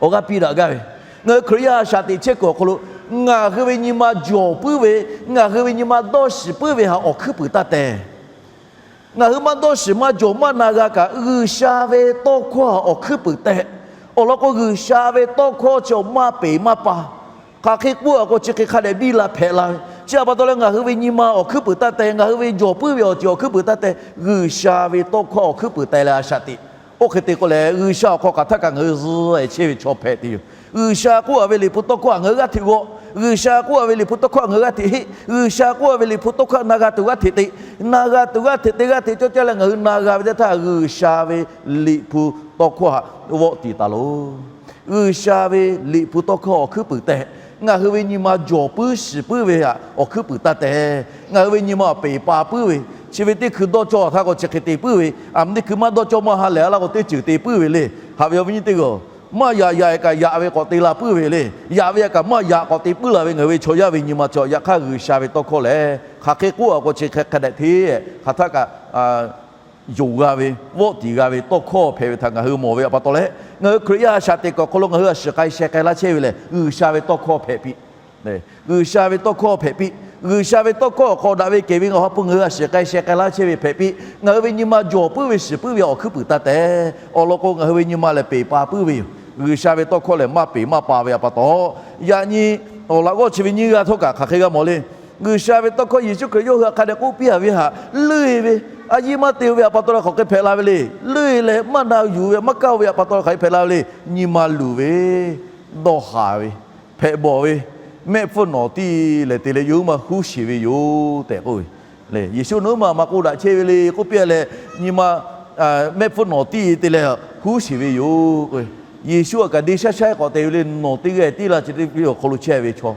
awˬ g'aˇ piˇ daꞈ gaˇ ve, ngaˬ hui Hkriꞈ yaˇ a shaꞈ teꞈ chehˇ kuiˬ awˬ hk'aw lo ngaˬ hui ve nyi ma jawˬ puiˉ ve, ngaˬ hui ve nyi ma dawˇ shiˍ puiˉ ve htaꞈ awˬ hkuiˉ puiˍ taˇ teh. Ngaˬ hui maˇ dawˇ shiˍ maˇ jawˬ maˇ na g'a kaꞈ, G'uiˬsha ve tawˇ hkawˇ htaꞈ awˬ hkuiˉ puiˍ teh. Awˬ lawn k'o, G'uiˬsha ve tawˇ hkawˇ chi awˬ maˇ peˍ maˇ pa. Hk'aˬ hk'e k'oˆ a k'o, chi hk'e hk'a dehꞈ biˇ la hpehꞈ la ve. Chi htaꞈ pa taw leh ngaˬ hui ve nyi ma awˬ hkuiˉ puiˍ taˇ teh, ngaˬ hui ve jawˬ puiˉ ve awˬ ceuˬ awˬ hkuiˉ puiˍ taˇ teh, G'uiˬsha ve tawˇ hkawˇ awˬ hkuiˉ puiˍ teh leh a shaꞈ teꞈ. Oˇ hk'e te k'o lehˬ, G'uiˬsha awˬ hk'aw hk'aˬ htaˆ kaꞈ ngaˬ hui zuhˆ e chehˇ ve chaw hpehꞈ tuˬ yoˬ. G'uiˬsha k'oˆ a ve Liꞈ hpu tawˇ hkawˇ htaꞈ ngaˬ hui g'aˇ hteꞈ g'aw. G'uiˬsha k'oˆ a ve Liꞈ hpu tawˇ hkawˇ htaꞈ ngaˬ hui g'aˇ hteꞈ heˆ. G'uiˬsha k'oˆ a ve Liꞈ hpu tawˇ hkawˇ htaꞈ na g'a tuˬ g'aˇ hteꞈ te. Na g'a tuˬ g'aˇ hteꞈ te g'aˇ hteꞈ cawˇ caˇ leh ngaˬ hui na g'a ve teˇ htaˇ, G'uiˬsha ve Liꞈ hpu tawˇ hkawˇ htaꞈ vawˆ tiˍ taˍ loˬ. G'uiˬsha ve Liꞈ hpu tawˇ hkawˇ awˬ hkuiˉ puiˍ teh. Ngaˬ hui ve nyi ma jawˬ puiˉ shiˍ puiˉ ve htaꞈ awˬ hkuiˉ puiˍ taˇ teh. Ngaˬ hui ve nyi ma awˬ peˍ pa puiˉ ve, chi ve teˇ hkui dawˇ cawˇ htaˇ k'o chi hk'e te puiˉ ve, aˬ miˬ teˇ hkui maˇ dawˇ cawˇ maˇ ha lehˬ a laˇ k'o teˇ ceuˬ te puiˉ ve le. Haꞈ ve awˬ viˉ nyi teˇ hpaˍ-oˬ, maˇ yaꞈ yaꞈ kaꞈ yaꞈ ve k'awꞈ te la puiˉ ve le. Yaꞈ ve kaꞈ maˇ yaꞈ k'awꞈ te puiˉ la ve ngaˬ hui ve chaw yaˇ ve nyi ma cawˬ. Yaꞈ hk'aˇ G'uiˬsha ve tawˇ hkawˇ lehˬ, hk'aˬ hk'e k'oˆ a k'o chi hk'e hk'a dehꞈ hteˇ, hk'aˬ htaˆ kaꞈ yonˍ g'a ve, vawˆ tiˍ g'a ve tawˇ hkawˇ hpehꞈ ve htaꞈ ngaˬ hui mawˬ ve htaꞈ pa taw leh, ngaˬ hui Hkriꞈ yaˇ a shaꞈ teꞈ kuiˬ awˬ hk'aw lo ngaˬ hui a shiˍ k'ai sheh k'ai laˇ chehˇ ve lehˬ, G'uiˬsha ve tawˇ hkawˇ hpehꞈ piˇ. G'uiˬsha ve tawˇ hkawˇ hpehꞈ piˇ. G'uiˬsha ve tawˇ hkawˇ awˬ hk'aw daꞈ ve kehˬ ve ngaˬ hui hpu ngaˬ hui a shiˍ k'ai sheh k'ai laˇ chehˇ ve hpehꞈ piˇ. Ngaˬ hui ve nyi ma jawˬ puiˉ ve shiˍ puiˉ ve awˬ hkuiˉ puiˍ taˇ teh. Awˬ lawn k'o, ngaˬ hui ve nyi ma lehˬ peˍ pa puiˉ ve yoˬ. G'uiˬsha ve tawˇ hkawˇ lehˬ maˇ peˍ maˇ pa ve htaꞈ pa taw, yaꞈ nyi awˬ laꞈ g'awˇ chi ve nyiˇ g'aˇ htawˇ kaꞈ hk'aˬ hk'e g'a mawˬ le. G'uiˬsha ve tawˇ hkawˇ Yeˍsuˆ Hkriꞈ yawˇ hui htaꞈ hk'a dehꞈ k'oˆ piˇ a ve htaꞈ leuˆ ve, a yiˇ maˇ te ve awˬ pa taw leh hk'aˬ hk'e hpehꞈ la ve le. Leuˆ leh maˇ na yuˬ ve, maˇ kaˇ ve awˬ pa taw leh hk'aˬ hk'e hpehꞈ la ve le. Nyi ma luˬ ve, dawˇ haˍ ve, hpehꞈ bawˬ ve, mehˆ hpfuhˇ nawˍ tiˇ lehˬ te leh yawˇ huiˉ ma huˉ sheˍ ve yoˬ tehꞈ k'oˆ ve. Yeˍsuˆ nawˬ huiˉ ma maˇ k'oˆ daꞈ chehˇ ve le k'oˆ piˇ a leh, nyi ma mehˆ hpfuhˇ nawˍ tiˇ te leh huˉ sheˍ ve yoˬ. Yeˍsuˆ htaꞈ kaꞈ de shaˉ shaˉ k'awꞈ te ve le. Nawˬ teˇ g'aˇ tiˇ la chi teˇ awˬ hk'aw lo chehˇ ve chaw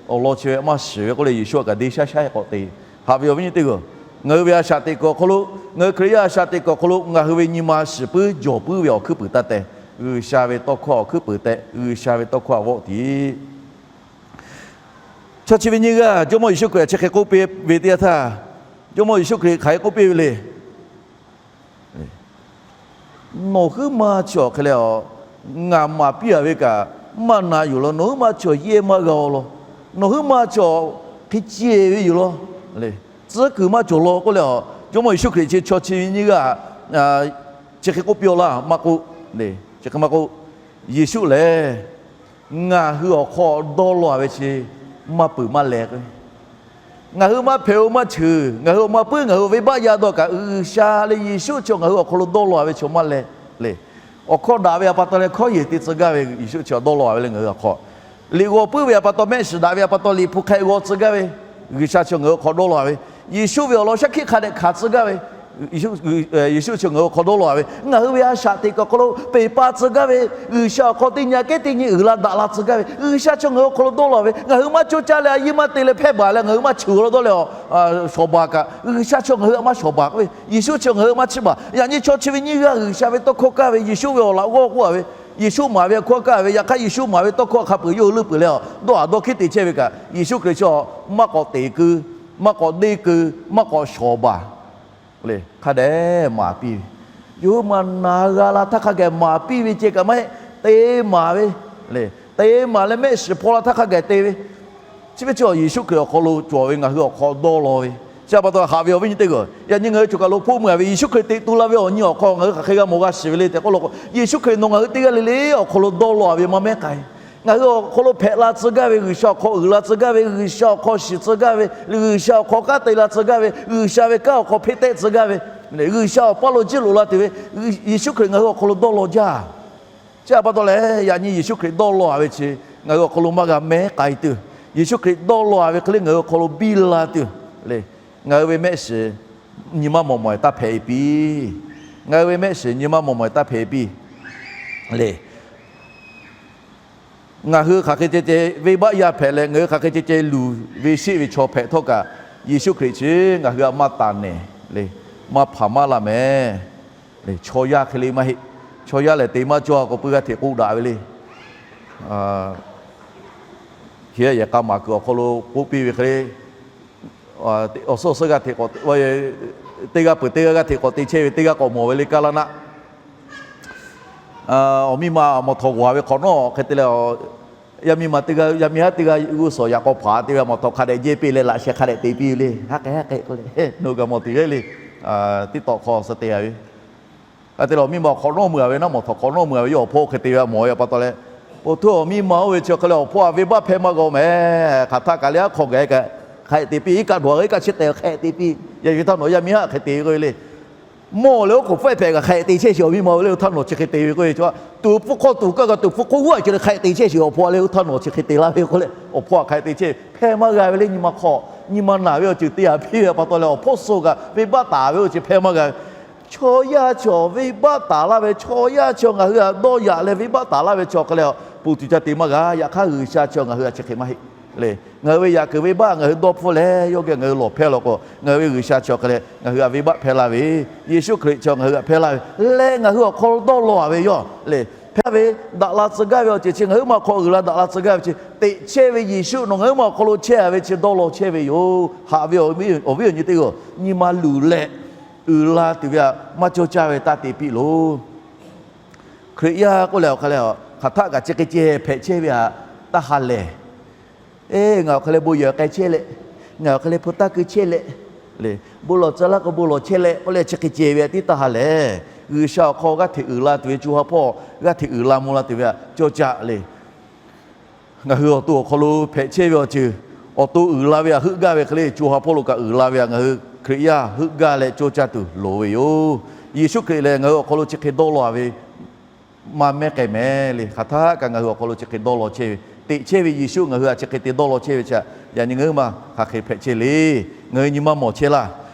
awˬ lawn chi ve maˇ shiˍ ve k'oˆ leh Yeˍsuˆ htaꞈ kaꞈ de shaˉ shaˉ k'awꞈ te. Haꞈ ve awˬ viˉ nyi teˇ g'aˇ, ngaˬ hui ve a shaꞈ teꞈ kuiˬ awˬ hk'aw lo, ngaˬ hui Hkriꞈ yaˇ a shaꞈ teꞈ kuiˬ awˬ hk'aw lo ngaˬ hui ve nyi ma shiˍ puiˉ jawˬ puiˉ ve awˬ hkuiˉ puiˍ taˇ teh, G'uiˬsha ve tawˇ hkawˇ awˬ hkuiˉ puiˍ tehꞈ G'uiˬsha ve tawˇ hkawˇ a vawˆ tiˍ. Chaw chi ve nyiˇ g'aˇ Jawˇmawˇ Yeˍsuˆ Hkriꞈ chi hk'e k'oˆ piˇ ve teˇ yanˇ htaˇ, Jawˇmawˇ Yeˍsuˆ Hkriꞈ hk'aˬ hk'e k'oˆ piˇ ve le. Nawˬ huiˉ ma chi awˬ hk'e leh, ngaˬ maˍ piˇ a ve kaꞈ maˇ na yuˬ law. Nawˬ huiˉ ma chi awˬ yehˇ maˇ g'a law. Nawˬ huiˉ ma chi awˬ hk'e ceh ve yoˬ law. Tcuhˉ kuiˬ maˇ cawˬ law k'oˆ leh, Jawˇmawˇ Yeˍsuˆ Hkriꞈ chi chaw chi ve nyiˇ g'aˇ chi hk'e k'oˆ piˇ a laˇ maˇ k'oˆ, chi hk'e maˇ k'oˆ, Yeˍsuˆ lehˬ ngaˬ hui awˬ hk'aw dawˇ law a ve chi maˇ peuˬ maˇ leh k'o, ngaˬ hui maˇ hpehꞈ-o maˇ cheuˬ, ngaˬ hui awˬ ma puiˉ ngaˬ hui venˇbaˆ yaˇ dawˇ kaꞈ G'uiˬsha leh Yeˍsuˆ chi ngaˬ hui awˬ hk'aw lo dawˇ law a ve chi maˇ leh le. Awˬ hkawˇ daꞈ ve awˬ pa taw leh hkawˇ yehˬ te tcuh gaˇ ve Yeˍsuˆ chi dawˇ law a ve le ngaˬ hui awˬ hk'aw. Liꞈ g'aw puiˉ ve awˬ pa taw, mehˆ shiˍ daꞈ ve awˬ pa taw, liꞈ hpu hk'e g'aw tcuh gaˇ ve G'uiˬsha chi ngaˬ hui awˬ hk'aw dawˇ law a ve, Yeˍsuˆ ve awˬ lawn shaˉ hkiˆ hk'a dehꞈ hkanˍ tcuh gaˇ ve Yeˍsuˆ chi ngaˬ hui awˬ hk'aw dawˇ law a ve, ngaˬ hui ve a shaꞈ teꞈ kuiˬ awˬ hk'aw lo peˬ pa tcuh gaˇ ve, G'uiˬsha awˬ hk'aw teˇ nyi kehˉ teˇ nyi uiˍ la daꞈ la tcuh gaˇ ve G'uiˬsha chi ngaˬ hui awˬ hk'aw lo dawˇ law ve, ngaˬ hui maˇ coˇ caˇ leh a yiˇ maˇ te leh hpehˇ baˬ leh ngaˬ hui maˇ cheuˬ law dawˇ leh shawˍ baˬ kaꞈ, G'uiˬsha chi ngaˬ hui htaꞈ maˇ shawˍ baˬ k'oˆ ve, Yeˍsuˆ chi ngaˬ hui maˇ chiˇ baˬ. Yaꞈ nyi chaw chi ve nyiˇ g'aˇ G'uiˬsha ve tawˇ hkawˇ kaˇ ve, Yeˍsuˆ ve awˬ laꞈ g'awˇ k'oˆ a ve, Yeˍsuˆ maˍ ve hkawˇ kaˇ ve, yaꞈ hk'aˇ Yeˍsuˆ maˍ ve tawˇ hkawˇ hk'a peuˬ yawˇ hui leuˆ peuˬ leh a dawˇ haˍ dawˇ hkiˉ te chehˇ ve kaꞈ, Yeˍsuˆ Hkriꞈ chi maˇ k'awꞈ teꞈ keu, maˇ k'awꞈ deˇ keu, maˇ k'awꞈ shawˍ baˬ le, hk'a dehꞈ maˍ piˇ ve. Yawˇ hui maˇ na g'a la htaˇ hk'a geh maˍ piˇ ve ceh kaꞈ maˇ heˆ, te maˍ ve le. Te maˍ leh mehˆ shiˍ hpaw la htaˇ hk'a geh te ve. Chi ve chi Yeˍsuˆ Hkriꞈ awˬ hk'aw lo cawˬ ve ngaˬ hui awˬ hk'aw dawˇ law ve. Chi pa taw haꞈ ve awˬ viˉ nyi teˇ g'aˇ, yaꞈ nyi ngaˬ hui choˬ kaˬ lo hpoˆ meuˇ a ve Yeˍsuˆ Hkriꞈ teꞈ tu la ve awˬ nyi awˬ hk'aw ngaˬ hui hk'aˬ hk'e g'a mawˬ g'a shiˍ ve le tehꞈ k'oˆ law k'o, Yeˍsuˆ Hkriꞈ nawˬ ngaˬ hui teˇ g'aˇ le le awˬ hk'aw lo dawˇ law a ve maˇ mehˉ k'ai. Ngaˬ hui awˬ hk'aw lo hpehꞈ la tcuh gaˇ ve, G'uiˬsha awˬ hk'aw uiˍ la tcuh gaˇ ve, G'uiˬsha awˬ hk'aw shiˍ tcuh gaˇ ve, G'uiˬsha awˬ hk'aw kanˉ te la tcuh gaˇ ve, G'uiˬsha ve kanˉ awˬ hk'aw hpeˇ tehˆ tcuh gaˇ ve, G'uiˬsha awˬ paˇ lo jiˇ loꞈ la tuˬ ve, Yeˍsuˆ Hkriꞈ ngaˬ hui awˬ hk'aw lo dawˇ law jaˇ. Chi pa taw leh, yaꞈ nyi Yeˍsuˆ Hkriꞈ dawˇ law a ve chi ngaˬ hui awˬ hk'aw lo maˇ g'a mehˉ k'ai tuˬ, Yeˍsuˆ Hkriꞈ dawˇ law a ve hk'e le ngaˬ hui awˬ hk'aw lo biˇ la tuˬ le, ngaˬ hui ve mehˆ shiˍ nyi ma mawˬ mawˬ e taˇ hpehꞈ e piˇ. Ngaˬ hui ve mehˆ shiˍ nyi ma mawˬ mawˬ e taˇ hpehꞈ e piˇ le. Ngaˬ hui hk'aˬ hk'e ceh ceh venˇbaˆ yaˇ hpehꞈ leh, ngaˬ hui hk'aˬ hk'e ceh ceh luˬ ve sheˆ ve chaw hpehꞈ htawˇ kaꞈ, Yeˍsuˆ Hkriꞈ chi ngaˬ hui htaꞈ maˇ taˍ nehˬ le, maˇ hpaˍ maˇ la mehˍ le. Chaw yaˇ hk'e le maˇ heˆ. Chaw yaˇ lehˬ te maˇ cawˇ k'o, puiˉ g'aˇ hteꞈ k'oˆ daꞈ ve le. Hk'e yehˬ k'a maˍ kuiˬ awˬ hk'aw lo k'oˆ piˇ ve hk'e le, awˬ suhˉ awˬ suhˉ g'aˇ hteꞈ k'awꞈ, teˇ g'aˇ peuˬ teˇ g'aˇ g'aˇ hteꞈ k'awꞈ te chehˇ ve teˇ g'aˇ k'awꞈ mawˬ ve le kaˇ laˇ naˆ. Awˬ miˇ ma mawˬ htawꞈ g'awˬ ve hk'awꞈ nawˉ hk'e te leh, yaˇ miˇ ma teˇ g'aˇ, yaˇ miˇ haˉ teˇ g'aˇ g'uˇ suhˍ yaꞈ k'aw hpaˍ te ve, mawˬ htawꞈ hk'a dehꞈ jehˇ piˇ leh laꞈ sheh hk'a dehꞈ te piˇ ve le. Haˉ k'ai haˉ k'ai k'oˆ le, nawˬ g'a mawˬ tuˬ le. Tiˉ tawꞈ hk'aw suh te a ve. Hk'e te leh awˬ miˇ ma hk'awꞈ nawˉ meuˇ a ve naˆ, mawˬ htawꞈ hk'awꞈ nawˉ meuˇ a ve yawˇ awˬ hpawˇ hk'e te ve mawˬ ve pa taw leh, po htuˇ awˬ miˇ ma oˇ ve chi hk'e leh awˬ hpawˇ a venˇbaˆ hpehˇ maˇ g'a mehˍ. Hk'aˬ htaˆ kaꞈ le aˉ hk'aw gaˬ kaꞈ hk'a dehꞈ te piˇ, iˉ kaˆ dawˬ a ve iˉ kaˆ chi tehˬ hk'a dehꞈ te piˇ. Yaꞈ nyi ve htaˇ nawˬ yaˇ miˇ haˉ hk'e te ve k'oˆ ve le. Mawˬ leh oˉ k'oˍ pfuhˆ hpehꞈ kaꞈ hk'a dehꞈ te chehˇ shiˍ awˬ miˇ ma ve le, oˇ htaˇ nawˬ chi hk'e te ve k'oˆ ve. Tuˍ pfuhˆ hk'aw tuˍ kaˇ kaꞈ tuˍ pfuhˆ hk'oˆ g'uˇ a ceh leh hk'a dehꞈ te chehˇ shiˍ awˬ hpawˇ a le, oˇ htaˇ nawˬ chi hk'e te laˇ ve k'oˆ leh awˬ hpawˇ a hk'a dehꞈ te chehˇ hpehˇ maˇ g'a ve le. Nyi ma hk'aw nyi ma naˬ ve awˬ ceuˬ te a piˇ ve pa taw leh awˬ hpawˇ suh kaꞈ venˇbaˆ taˍ ve awˬ ceuˬ hpehˇ maˇ g'a ve. Chaw yaˇ chi venˇbaˆ taˍ laˇ ve, chaw yaˇ chi ngaˬ hui htaꞈ dawˇ yaꞈ leh venˇbaˆ taˍ laˇ ve chi awˬ hk'e leh, puˬ tuˬ ca te maˇ g'a. Yaꞈ hk'aˇ G'uiˬsha chi ngaˬ hui htaꞈ chi hk'e maˇ heˆ le. Ngaˬ hui ve yaꞈ kuiˬ venˇbaˆ ngaˬ hui dawˇ hpfuhˇ leh yawˇ geh ngaˬ hui lawˬ hpehˇ law k'o, ngaˬ hui ve G'uiˬsha chi awˬ hk'e leh ngaˬ hui htaꞈ venˇbaˆ hpehˇ laˇ ve, Yeˍsuˆ Hkriꞈ chi ngaˬ hui htaꞈ hpehˇ laˇ ve leh ngaˬ hui awˬ hk'aw lo dawˇ law a ve yawˇ le. Hpehˇ ve daꞈ la tcuh gaˇ ve awˬ ceuˬ chi, ngaˬ hui ma awˬ hk'aw uiˍ la daꞈ la tcuh gaˇ ve chi, teꞈ chehˇ ve Yeˍsuˆ nawˬ ngaˬ hui ma awˬ hk'aw lo chehˇ a ve chi dawˇ law chehˇ ve yoˬ. Haꞈ ve awˬ viˉ awˬ nyi teˇ g'aˇ, nyi ma luˬ leh uiˍ la tuˬ ve htaꞈ maˇ cawˇ caˇ ve taˇ te piˇ loˬ. Hkriꞈ yaˇ k'oˆ leh awˬ hk'a leh, hk'aˬ htaˆ kaꞈ chi hk'e ceh hpehꞈ chehˇ ve htaꞈ taˇ ha lehˬ. Eˬ, ngaˬ awˬ hk'a leh bon yehˬ k'ai chehˇ leh, ngaˬ awˬ hk'a leh hpu taˇ keu chehˇ leh, bon lawˬ tcuh laˇ k'o bon lawˬ chehˇ leh k'oˆ leh chi hk'e ceh ve htaꞈ tiˉ taˇ ha lehˬ. G'uiˬsha awˬ hk'aw g'aˇ hteꞈ uiˍ la tuˬ ve co ha hpawˇ g'aˇ hteꞈ uiˍ la mvuh la tuˬ ve htaꞈ cawˇ caˇ le. Ngaˬ hui awˬ to awˬ hk'aw lo hpehꞈ chehˇ ve awˬ ceuˬ, awˬ to uiˍ la ve htaꞈ heuˆ gaˇ ve hk'e le, co ha hpawˇ lo kaꞈ uiˍ la ve htaꞈ ngaˬ hui Hkriꞈ yaˇ heuˆ gaˇ leh cawˇ caˇ tuˬ loˍ ve yoˬ. Yeˍsuˆ Hkriꞈ lehˬ ngaˬ hui awˬ hk'aw lo chi hk'e dawˇ law ve maˇ mehˉ k'ai mehˍ le. Hk'aˬ htaˇ kaꞈ ngaˬ hui awˬ hk'aw lo chi hk'e dawˇ law chehˇ ve, teꞈ chehˇ ve Yeˍsuˆ ngaˬ hui htaꞈ chi hk'e te dawˇ law chehˇ ve chi, yaꞈ nyi ngaˬ hui maˇ hk'aˬ hk'e hpehꞈ chehˇ le. Ngaˬ hui nyi ma mawˬ chehˇ laˇ.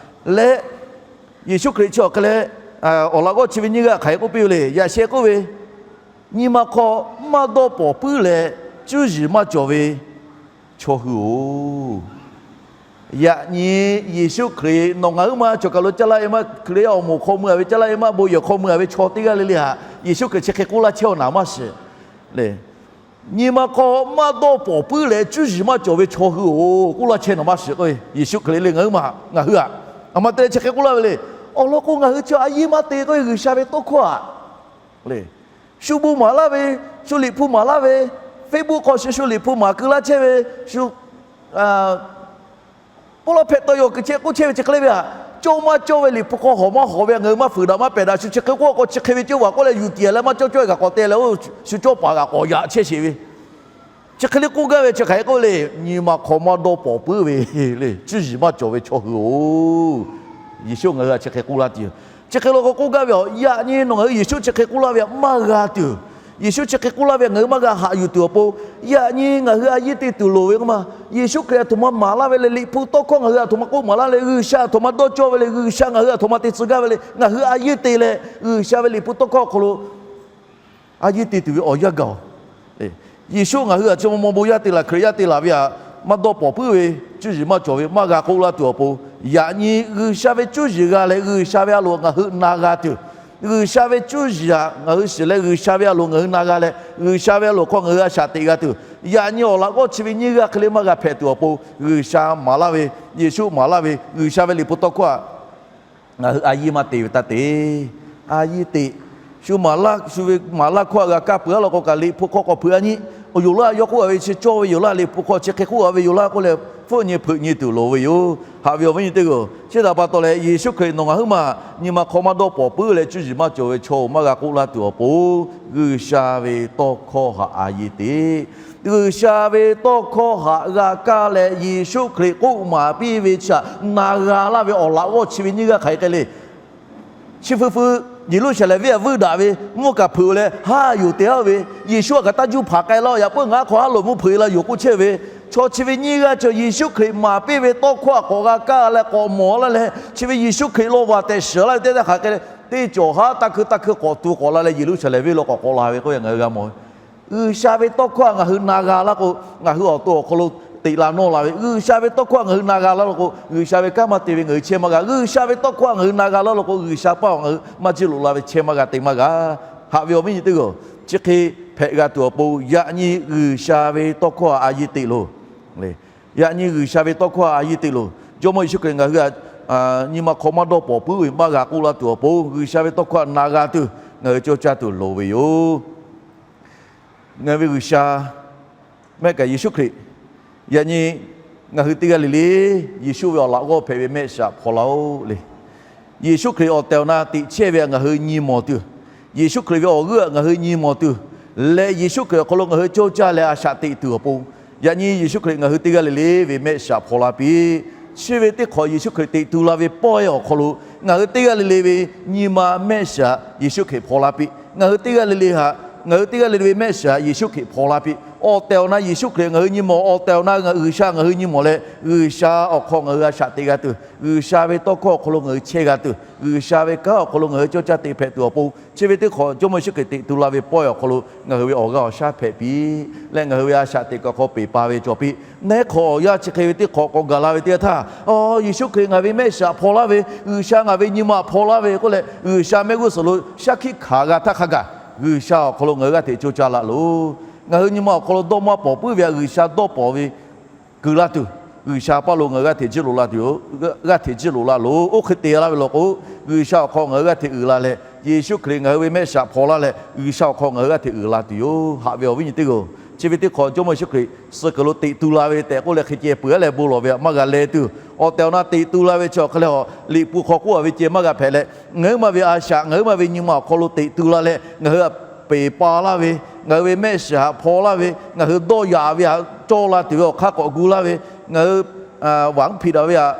Leh Yeˍsuˆ Hkriꞈ chi awˬ hk'e leh awˬ laꞈ g'awˇ chi ve nyiˇ g'aˇ hk'aˬ hk'e k'oˆ piˇ ve le. Yaꞈ sheh k'oˆ ve, nyi ma hk'aw maˇ dawˇ pawˍ puiˉ leh cuˇ yiˍ maˇ cawˬ ve chaw hui-oˬ. Yaꞈ nyi Yeˍsuˆ Hkriꞈ nawˬ ngaˬ huiˉ ma cawˬ kaˬ lo caˇ laˇ ve maˇ, Hkriꞈ yaˇ awˬ moˍ hk'aw mui-a ve caˇ laˇ ve maˇ, bon yehˬ hk'aw mui-a ve chaw teˇ g'aˇ le le htaꞈ Yeˍsuˆ Hkriꞈ chi hk'e k'oˆ laˇ chehˇ a naˍ maˇ shiˍ le. Nyi ma hk'aw maˇ dawˇ pawˍ puiˉ leh cuˇ yiˍ maˇ cawˬ ve chaw hui-oˬ, k'oˆ laˇ chehˇ naˍ maˇ shiˍ k'o, Yeˍsuˆ Hkriꞈ le ngaˬ huiˉ ma ngaˬ hui htaꞈ a ma te leh chi hk'e k'oˆ laˇ ve le. Awˬ lawn k'o, ngaˬ hui chi a yehˇ maˇ te k'oˆ ve G'uiˬsha ve tawˇ hkawˇ htaꞈ le, shu bon maˍ laˇ ve, shu Liꞈ hpu maˍ laˇ ve, Facebook hk'aw shu shu Liꞈ hpu maˍ keu laˇ chehˇ ve, shu pawˇ laˇ hpehꞈ tawˇ yaw kuiˬ chehˇ k'oˆ chehˇ ve chi hk'e le ve htaꞈ, cawˇ maˇ cawˇ ve Liꞈ hpu hk'aw hawˍ maˇ hawˍ ve htaꞈ ngaˬ hui maˇ fuiˍ daꞈ maˇ pehˬ daꞈ. Shu chi hk'e k'oˆ k'o, chi hk'e ve cawˇ vaˬ k'oˆ leh yuˬ tiˍ leh maˇ cawˇ cawˇ ve kaꞈ k'awꞈ te leh, shu cawˇ paˍ kaꞈ k'awꞈ yaꞈ chehˇ sheˍ ve, chi hk'e le k'oˆ gaˇ ve chi hk'aˬ hk'e k'oˆ le. Nyi ma hk'aw maˇ dawˇ pawˍ puiˉ ve le, cuˇ yiˍ maˇ cawˬ ve chaw hui-oˬ, Yeˍsuˆ ngaˬ hui htaꞈ chi hk'e k'oˆ laˇ tuˬ yoˬ. Chi hk'e law k'o k'oˆ gaˇ ve, yaꞈ nyi nawˬ ngaˬ hui Yeˍsuˆ chi hk'e k'oˆ laˇ ve htaꞈ maˇ g'a tuˬ, Yeˍsuˆ chi hk'e k'oˆ laˇ ve htaꞈ ngaˬ hui maˇ g'a haꞈ yuˬ tuˬ awˬ pon, yaꞈ nyi ngaˬ hui a yehˇ te tuˬ loˍ ve k'oˆ ma. Yeˍsuˆ Hkriꞈ aˬ htoꞈ ma maˍ laˇ ve le, Liꞈ hpu tawˇ hkawˇ ngaˬ hui aˬ htoꞈ ma k'oˆ maˍ laˇ le, G'uiˬsha aˬ htoꞈ ma dawˇ cawˇ ve le, G'uiˬsha ngaˬ hui aˬ htoꞈ ma te tcuh gaˇ ve le, ngaˬ hui a yehˇ te leh G'uiˬsha ve Liꞈ hpu tawˇ hkawˇ awˬ hk'aw lo a yehˇ te tuˬ ve awˬ yanˇ gaˬ-oˬ. Yeˍsuˆ ngaˬ hui aˬ chi ma maw bon yaˇ te laˬ, Hkriꞈ yaˇ te laˬ ve htaꞈ maˇ dawˇ pawˍ puiˉ ve, cuˇ yiˍ maˇ cawˬ ve maˇ g'a k'oˆ laˇ tuˬ awˬ pon, yaꞈ nyi G'uiˬsha ve cuˇ yiˍ g'a leh G'uiˬsha ve a loˍ ngaˬ hui na g'a tuˬ, G'uiˬsha ve cuˇ yiˍ htaꞈ ngaˬ hui shiˍ leh G'uiˬsha ve a loˍ ngaˬ hui na g'a leh G'uiˬsha ve a loˍ hk'aw ngaˬ hui a shaꞈ teꞈ g'a tuˬ, yaꞈ nyi awˬ laꞈ g'awˇ chi ve nyiˇ g'aˇ hk'e le maˇ g'a hpehꞈ tuˬ awˬ pon, G'uiˬsha maˍ laˇ ve, Yeˍsuˆ maˍ laˇ ve G'uiˬsha ve Liꞈ hpu tawˇ hkawˇ htaꞈ ngaˬ hui a yehˇ maˇ te ve taˇ te. A yehˇ te. Shu maˍ laˇ, shu ve maˍ laˇ hkawˇ htaꞈ g'a kaˇ peuˬ a law k'o kaꞈ, Liꞈ hpu hk'aw k'awꞈ hpeuꞈ a nyi. Awˬ yoˬ laˇ, yawˇ k'oˆ a ve chi cawˇ ve yoˬ laˇ, Liꞈ hpu hk'aw chi hk'e k'oˆ a ve yoˬ laˇ k'oˆ leh, hpfuhˆ nyi hpeuꞈ nyi tuˬ loˍ ve yoˬ. Haꞈ ve awˬ viˉ nyi teˇ g'aˇ, chi htaꞈ pa taw leh Yeˍsuˆ Hkriꞈ nawˬ ngaˬ huiˉ ma nyi ma hk'aw maˇ dawˇ pawˍ puiˉ leh cuˇ yiˍ maˇ cawˬ ve chaw-oˬ, maˇ g'a k'oˆ laˇ tuˬ awˬ pon, G'uiˬsha ve tawˇ hkawˇ htaꞈ a yehˇ te. G'uiˬsha ve tawˇ hkawˇ htaꞈ g'a kaˇ leh Yeˍsuˆ Hkriꞈ k'oˆ maˍ piˇ ve chi htaꞈ na g'a laˇ ve awˬ laꞈ g'awˇ chi ve nyiˇ g'aˇ hk'aˬ hk'e le. Chi feu feu Yeˍruˆsaˍlehnˍ venˇ htaꞈ vuiˇ daꞈ ve mvuhˇ kaꞈ hpeuꞈ leh haˉ yoˬ tehꞈ haˉ ve, Yeˍsuˆ htaꞈ kaꞈ taˇ juˇ hpanˍ k'ai laˇ, yaꞈ puiˉ ngaˬ hk'aw haˉ loꞈ mvuhˇ hpeuꞈ la yoˬ k'oˆ chehˇ ve, chaw chi ve nyiˇ g'aˇ chi Yeˍsuˆ Hkriꞈ maˍ piˇ ve tawˇ hkawˇ htaꞈ k'awꞈ g'a kaˇ leh k'awꞈ mawˬ laˇ leh, chi ve Yeˍsuˆ Hkriꞈ law vaˬ tehꞈ shiˍ laˇ ve teˇ yanˇ hk'aˬ hk'e le, teˇ cawˬ haˉ taˇ hkui taˇ hkui k'awꞈ tu k'awꞈ la leh Yeˍruˆsaˍlehnˍ venˇ lo k'awꞈ k'awꞈ la ve k'oˆ ve ngaˬ hui g'a mawˬ ve. G'uiˬsha ve tawˇ hkawˇ htaꞈ ngaˬ hui na g'a laˇ k'o, ngaˬ hui awˬ to awˬ hk'aw lo teꞈ la nawˇ la ve. G'uiˬsha ve tawˇ hkawˇ htaꞈ ngaˬ hui na g'a laˇ law k'o, G'uiˬsha ve kanˉ maˇ te ve ngaˬ hui chehˇ maˇ g'a. G'uiˬsha ve tawˇ hkawˇ htaꞈ ngaˬ hui na g'a laˇ law k'o, G'uiˬsha paˇ awˬ ngaˬ hui maˇ jiˇ loꞈ la ve chehˇ maˇ g'a te maˇ g'a. Haꞈ ve awˬ viˉ nyi teˇ g'aˇ, chi hk'e hpehꞈ g'a tuˬ awˬ pon, yaꞈ nyi G'uiˬsha ve tawˇ hkawˇ htaꞈ a yehˇ te loˬ. Yaꞈ nyi G'uiˬsha ve tawˇ hkawˇ htaꞈ a yehˇ te loˬ. Jawˇmawˇ Yeˍsuˆ Hkriꞈ ngaˬ hui htaꞈ nyi ma hk'aw maˇ dawˇ pawˍ puiˉ ve maˇ g'a k'oˆ laˇ tuˬ awˬ pon, G'uiˬsha ve tawˇ hkawˇ htaꞈ na g'a tuˬ ngaˬ hui cawˇ caˇ tuˬ loˍ ve yoˬ. Ngaˬ ve G'uiˬsha mehˆ kaꞈ Yeˍsuˆ Hkriꞈ, yaꞈ nyi ngaˬ hui teˇ g'aˇ le le Yeˍsuˆ ve awˬ laꞈ g'awˇ hpehꞈ ve mehˆ shiˍ htaꞈ hpaw laˇ-oˆ le. Yeˍsuˆ Hkriꞈ awˬ tehˬ awˬ na teꞈ chehˇ ve htaꞈ ngaˬ hui nyi mawˬ tuˬ, Yeˍsuˆ Hkriꞈ ve awˬ g'euˆ htaꞈ ngaˬ hui nyi mawˬ tuˬ, leh Yeˍsuˆ Hkriꞈ awˬ hk'aw lo ngaˬ hui cawˇ caˇ leh a shaꞈ teꞈ tuˬ awˬ pon, yaꞈ nyi Yeˍsuˆ Hkriꞈ ngaˬ hui teˇ g'aˇ le le ve mehˆ shiˍ htaꞈ hpaw laˇ piˇ. Chi ve teˇ hk'awꞈ Yeˍsuˆ Hkriꞈ teꞈ tu la ve pawehˇ awˬ hk'aw lo ngaˬ hui teˇ g'aˇ le le ve nyi ma mehˆ shiˍ htaꞈ Yeˍsuˆ Hkriꞈ hpaw laˇ piˇ. Ngaˬ hui teˇ g'aˇ le le htaꞈ, ngaˬ hui teˇ g'aˇ le le ve mehˆ shiˍ htaꞈ Yeˍsuˆ Hkriꞈ hpaw laˇ piˇ. Awˬ tehˬ awˬ na Yeˍsuˆ Hkriꞈ ngaˬ hui nyi mawˬ, awˬ tehˬ awˬ na G'uiˬsha ngaˬ hui nyi mawˬ leh, G'uiˬsha awˬ hk'aw ngaˬ hui a shaꞈ teꞈ g'a tuˬ, G'uiˬsha ve tawˇ hkawˇ awˬ hk'aw lo ngaˬ hui chehˇ g'a tuˬ, G'uiˬsha ve kanˉ awˬ hk'aw lo ngaˬ hui cawˇ caˇ te hpehꞈ tuˬ awˬ pon, chi ve teˇ hk'awꞈ Jawˇmawˇ Yeˍsuˆ Hkriꞈ teꞈ tu la ve pawehˇ awˬ hk'aw lo ngaˬ hui ve awˬ g'aˇ awˬ shaˉ hpehꞈ piˇ leh, ngaˬ hui ve a shaꞈ teꞈ kaꞈ hk'aw peˬ pa ve cawˬ piˇ. Neˉ hk'awꞈ awˬ yanˇ chi hk'e ve teˇ hk'awꞈ k'awꞈ gaˬ la ve teˇ yanˇ htaˇ, Yeˍsuˆ Hkriꞈ ngaˬ ve mehˆ shiˍ htaꞈ hpaw laˇ ve, G'uiˬsha ngaˬ ve nyi ma htaꞈ hpaw laˇ ve k'oˆ leh, G'uiˬsha mehˆ g'uˇ suhˍ lo shaˉ hkiˆ hkanˍ g'a htaˇ hk'a gaˬ, G'uiˬsha awˬ hk'aw lo ngaˬ hui g'aˇ hteꞈ cawˇ caˇ laˇ loˬ. Ngaˬ hui nyi ma awˬ hk'aw lo dawˇ maˇ pawˍ puiˉ ve htaꞈ G'uiˬsha dawˇ pawˍ ve keu laˇ tuˬ, G'uiˬsha paˇ lo ngaˬ hui g'aˇ hteꞈ jiˇ loꞈ la tuˬ yoˬ. G'aˇ hteꞈ jiˇ loꞈ la loˬ. Oˇ hk'e te laˇ ve law k'o, G'uiˬsha awˬ hk'aw ngaˬ hui g'aˇ hteꞈ uiˍ la leh, Yeˍsuˆ Hkriꞈ ngaˬ hui ve mehˆ shiˍ htaꞈ hpaw laˇ leh, G'uiˬsha awˬ hk'aw ngaˬ hui g'aˇ hteꞈ uiˍ la tuˬ yoˬ. Haꞈ ve awˬ viˉ nyi teˇ g'aˇ, chi ve teˇ hk'awꞈ Jawˇmawˇ Yeˍsuˆ Hkriꞈ suh kuiˬ lo teꞈ tu la ve tehꞈ k'oˆ leh hk'e ceh peuˬ a leh bon lawˬ ve htaꞈ maˇ g'a leh tuˬ, awˬ tehˬ awˬ na teꞈ tu la ve chi awˬ hk'e leh, Liꞈ hpu hk'aw k'oˆ a ve ceh maˇ g'a hpehꞈ leh, ngaˬ huiˉ ma ve a shaꞈ ngaˬ huiˉ ma ve nyi ma awˬ hk'aw lo teꞈ tu la leh, ngaˬ hui htaꞈ peˬ pa laˇ ve, ngaˬ hui ve mehˆ shiˍ htaꞈ hpaw laˇ ve, ngaˬ hui dawˇ yaꞈ ve htaꞈ cawˇ la tuˬ ve awˬ hk'aˇ k'awꞈ gu laˇ ve, Ngaˬ hui vaꞈ mvuhˇ hpiꞈ daꞈ ve htaꞈ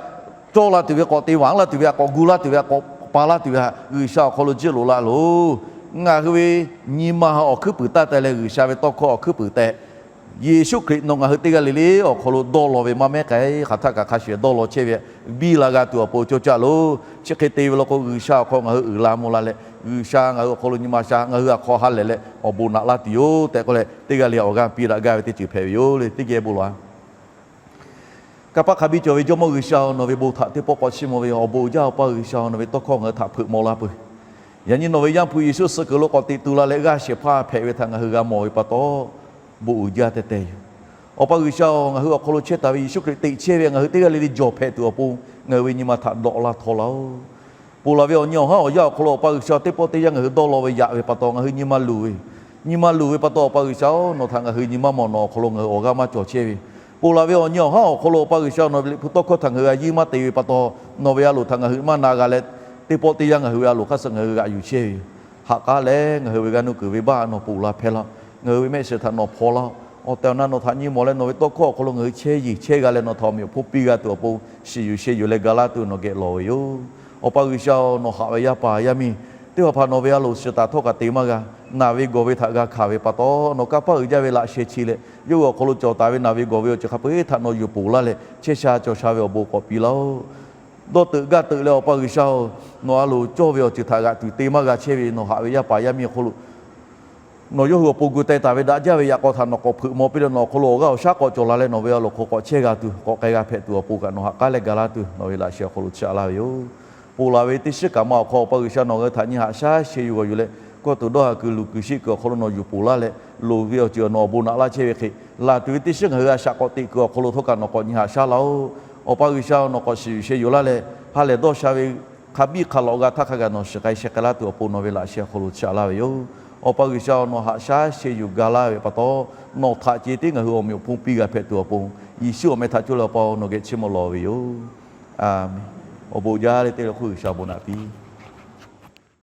cawˇ la tuˬ ve k'awꞈ te, vaꞈ mvuhˇ la tuˬ ve htaꞈ k'awꞈ gu laˇ tuˬ ve htaꞈ k'awꞈ pa laˇ tuˬ ve htaꞈ G'uiˬsha awˬ hk'aw lo jiˇ loꞈ la loˬ. Ngaˬ hui ve nyi ma ha awˬ hkuiˉ puiˍ taˇ teh leh G'uiˬsha ve tawˇ hkawˇ awˬ hkuiˉ puiˍ tehꞈ Yeˍsuˆ Hkriꞈ nawˬ ngaˬ hui teˇ g'aˇ le le awˬ hk'aw lo dawˇ law ve maˇ mehˉ k'ai, hk'aˬ htaˆ kaꞈ hk'a shuˍ dawˇ law chehˇ ve biˇ la g'a tuˬ awˬ pon cawˇ caˇ loˬ. Chi hk'e te ve law k'o, G'uiˬsha awˬ hk'aw ngaˬ hui uiˍ la mvuh la leh, G'uiˬsha ngaˬ hui awˬ hk'aw lo nyi ma sha, ngaˬ hui htaꞈ hk'aw ha lehˬ leh awˬ bon naꞈ laˇ tuˬ yoˬ tehꞈ k'oˆ leh, teˇ g'aˇ le awˬ g'aˇ piˇ daꞈ gaˇ ve teˇ ceuˬ hpehꞈ ve yoˬ le. Teˇ geh bon lawˬ-a. Kanˇ paˆ hk'a biˇ cawˬ ve Jawˇmawˇ G'uiˬsha-oˬ, nawˬ ve bon htaꞈ teˇ pawˆ k'awꞈ chiˇ mvuh ve awˬ bon uiˍ jaˇ Awˬ pa G'uiˬsha-oˬ, nawˬ ve tawˇ hkawˇ ngaˬ hui htaꞈ hpeuꞈ maw laˇ peuˬ. Yaꞈ nyi nawˬ ve Yaˇ hpu Yeˍsuˆ suh kuiˬ lo k'awꞈ teꞈ tu la leh g'aˇ shehˍ hpaˇ hpehꞈ ve htaꞈ ngaˬ hui g'a mawˬ ve pa taw, bon uiˍ jaˇ teh teh yoˬ. Awˬ pa G'uiˬsha-oˬ, ngaˬ hui awˬ hk'aw lo chehˇ taˍ ve Yeˍsuˆ Hkriꞈ teꞈ chehˇ ve ngaˬ hui teˇ g'aˇ le le jawˬ hpehꞈ tuˬ awˬ pon ngaˬ hui ve nyi ma htaꞈ dawꞈ laˇ htawˇ laˇ-oˆ. Ponˬ laˬ ve awˬ nyi awˬ haˉ awˬ yanˇ awˬ hk'aw lo Awˬ pa G'uiˬsha teˇ pawˆ teˇ yanˇ ngaˬ hui dawˇ law ve yaꞈ ve pa taw ngaˬ hui nyi ma luˬ ve, nyi ma luˬ ve pa taw Awˬ pa G'uiˬsha-oˬ, nawˬ htaꞈ ngaˬ hui nyi ma mawˬ, nawˬ awˬ hk'aw lo ngaˬ hui awˬ g'aˇ maˇ cawˬ chehˇ ve. Ponˬ laˬ ve awˬ nyi awˬ haˉ awˬ hk'aw lo Awˬ pa G'uiˬsha nawˬ ve Liꞈ hpu tawˇ hkawˇ htaꞈ ngaˬ hui g'a yinˇ maˇ te ve pa taw, nawˬ ve a loˍ htaꞈ ngaˬ hui maˇ na g'a leh, teˇ pawˆ teˇ yanˇ ngaˬ hui ve a loˍ hk'aˇ suh ngaˬ hui g'aꞈ yuˬ chehˇ ve yoˬ. Ha k'aˉ leh ngaˬ hui ve g'aˇ nuˇ kuiˬ venˇbaˆ nawˬ ponˬ la hpehˇ laˇ-oˆ. Ngaˬ hui ve mehˆ shiˍ htaꞈ nawˬ hpaw laˇ-oˆ. Awˬ tehˬ awˬ na nawˬ htaꞈ nyi mawˬ leh nawˬ ve tawˇ hkawˇ awˬ hk'aw lo ngaˬ hui chehˇ yeˬ chehˇ g'a leh nawˬ htaꞈ awˬ meꞈ awˬ hponˇ piˇ g'a tuˬ awˬ pon shiˍ yuˬ sheh yuˬ leh ga laˇ tuˬ nawˬ geh lawˬ ve yoˬ. Awˬ pa G'uiˬsha-oˬ, nawˬ haꞈ ve yaˇ paˍ yaˇ miˇ teˇ hpaˍ hpaˍ nawˬ ve a loˍ shiˍ taˍ htawˇ kaꞈ te maˇ g'a. Naˬ ve gawˬ ve htaꞈ g'a hkanˍ ve pa taw, nawˬ kanˇ paˆ uiˍ jaˇ ve laꞈ sheh chi leh yawˇ hui awˬ hk'aw lo cawˬ taˍ ve naˬ ve gawˬ ve awˬ ceuˬ hk'a peu-eˬ htaꞈ nawˬ yuˬ ponˬ laˇ leh chehˇ sha cawˬ sha ve awˬ bon k'awꞈ piˇ laˇ-oˆ. Dawˇ teuꞈ gaˇ teuꞈ leh Awˬ pa G'uiˬsha-oˬ, nawˬ a loˍ cawˇ ve awˬ ceuˬ htaꞈ g'aꞈ tuˬ te maˇ g'a chehˇ ve nawˬ haꞈ ve yaˇ paˍ yaˇ miˇ awˬ hk'aw lo nawˬ yawˇ hui awˬ pon gu teh taˍ ve daꞈ jaˇ ve yaꞈ k'aw htaꞈ nawˬ k'awꞈ hpeuꞈ maw piˇ leh nawˬ awˬ hk'aw lo awˬ g'aˇ awˬ shaˉ k'awꞈ cawˬ la leh nawˬ ve a loˍ hk'aw k'awꞈ chehˇ g'a tuˬ k'awꞈ k'ai g'a hpehꞈ tuˬ awˬ pon kaꞈ nawˬ ha k'aˉ leh ga laˇ tuˬ nawˬ ve laꞈ sheh awˬ hk'aw lo chiˇ aꞈ laˇ ve yoˬ. Ponˬ laˬ ve teˇ shiˉ kaꞈ ma awˬ hk'aw Awˬ pa G'uiˬsha nawˬ ngaˬ hui htaꞈ nyi haꞈ shaˉ sheh yuˬ g'awˬ yuˬ leh, kawˇ tuˬ dawˇ haˍ kuiˬ luˬ kuiˬ shiˆ kuiˬ awˬ hk'aw lo nawˬ yuˬ ponˬ laˇ leh, loˍ ve awˬ ceuˬ nawˬ awˬ bon naꞈ laˇ chehˇ ve hk'e, laˬ tuˬ ve teˇ shiˉ ngaˬ hui a shaꞈ k'awꞈ teꞈ kuiˬ awˬ hk'aw lo htawˇ kaꞈ nawˬ k'awꞈ nyi haꞈ shaˉ laˇ-oˆ. Awˬ pa G'uiˬsha nawˬ k'awꞈ shiˍ yuˬ sheh yuˬ laˇ leh, ha lehˬ dawˇ sha ve hk'a biˇ hk'a lawꞈ g'a htaˇ hk'a gaˬ nawˬ shiˍ k'ai sheh k'ai laˇ tuˬ awˬ pon nawˬ ve laꞈ sheh awˬ hk'aw lo chiˇ aꞈ laˇ ve yoˬ. Awˬ pa G'uiˬsha nawˬ haꞈ shaˉ sheh yuˬ ga laˇ ve pa taw, nawˬ htaꞈ ce tiˉ ngaˬ hui awˬ meꞈ awˬ hponˇ piˇ g'a hpehꞈ tuˬ awˬ pon, Yeˍsuˆ awˬ meh htaꞈ coˇ leh Awˬ pa nawˬ geh chiˇ mvuh lawˬ ve yoˬ. Aˬmenˍ. Awˬ bon jaˇ le teˇ le hk'oˆ G'uiˬsha awˬ bon naꞈ piˇ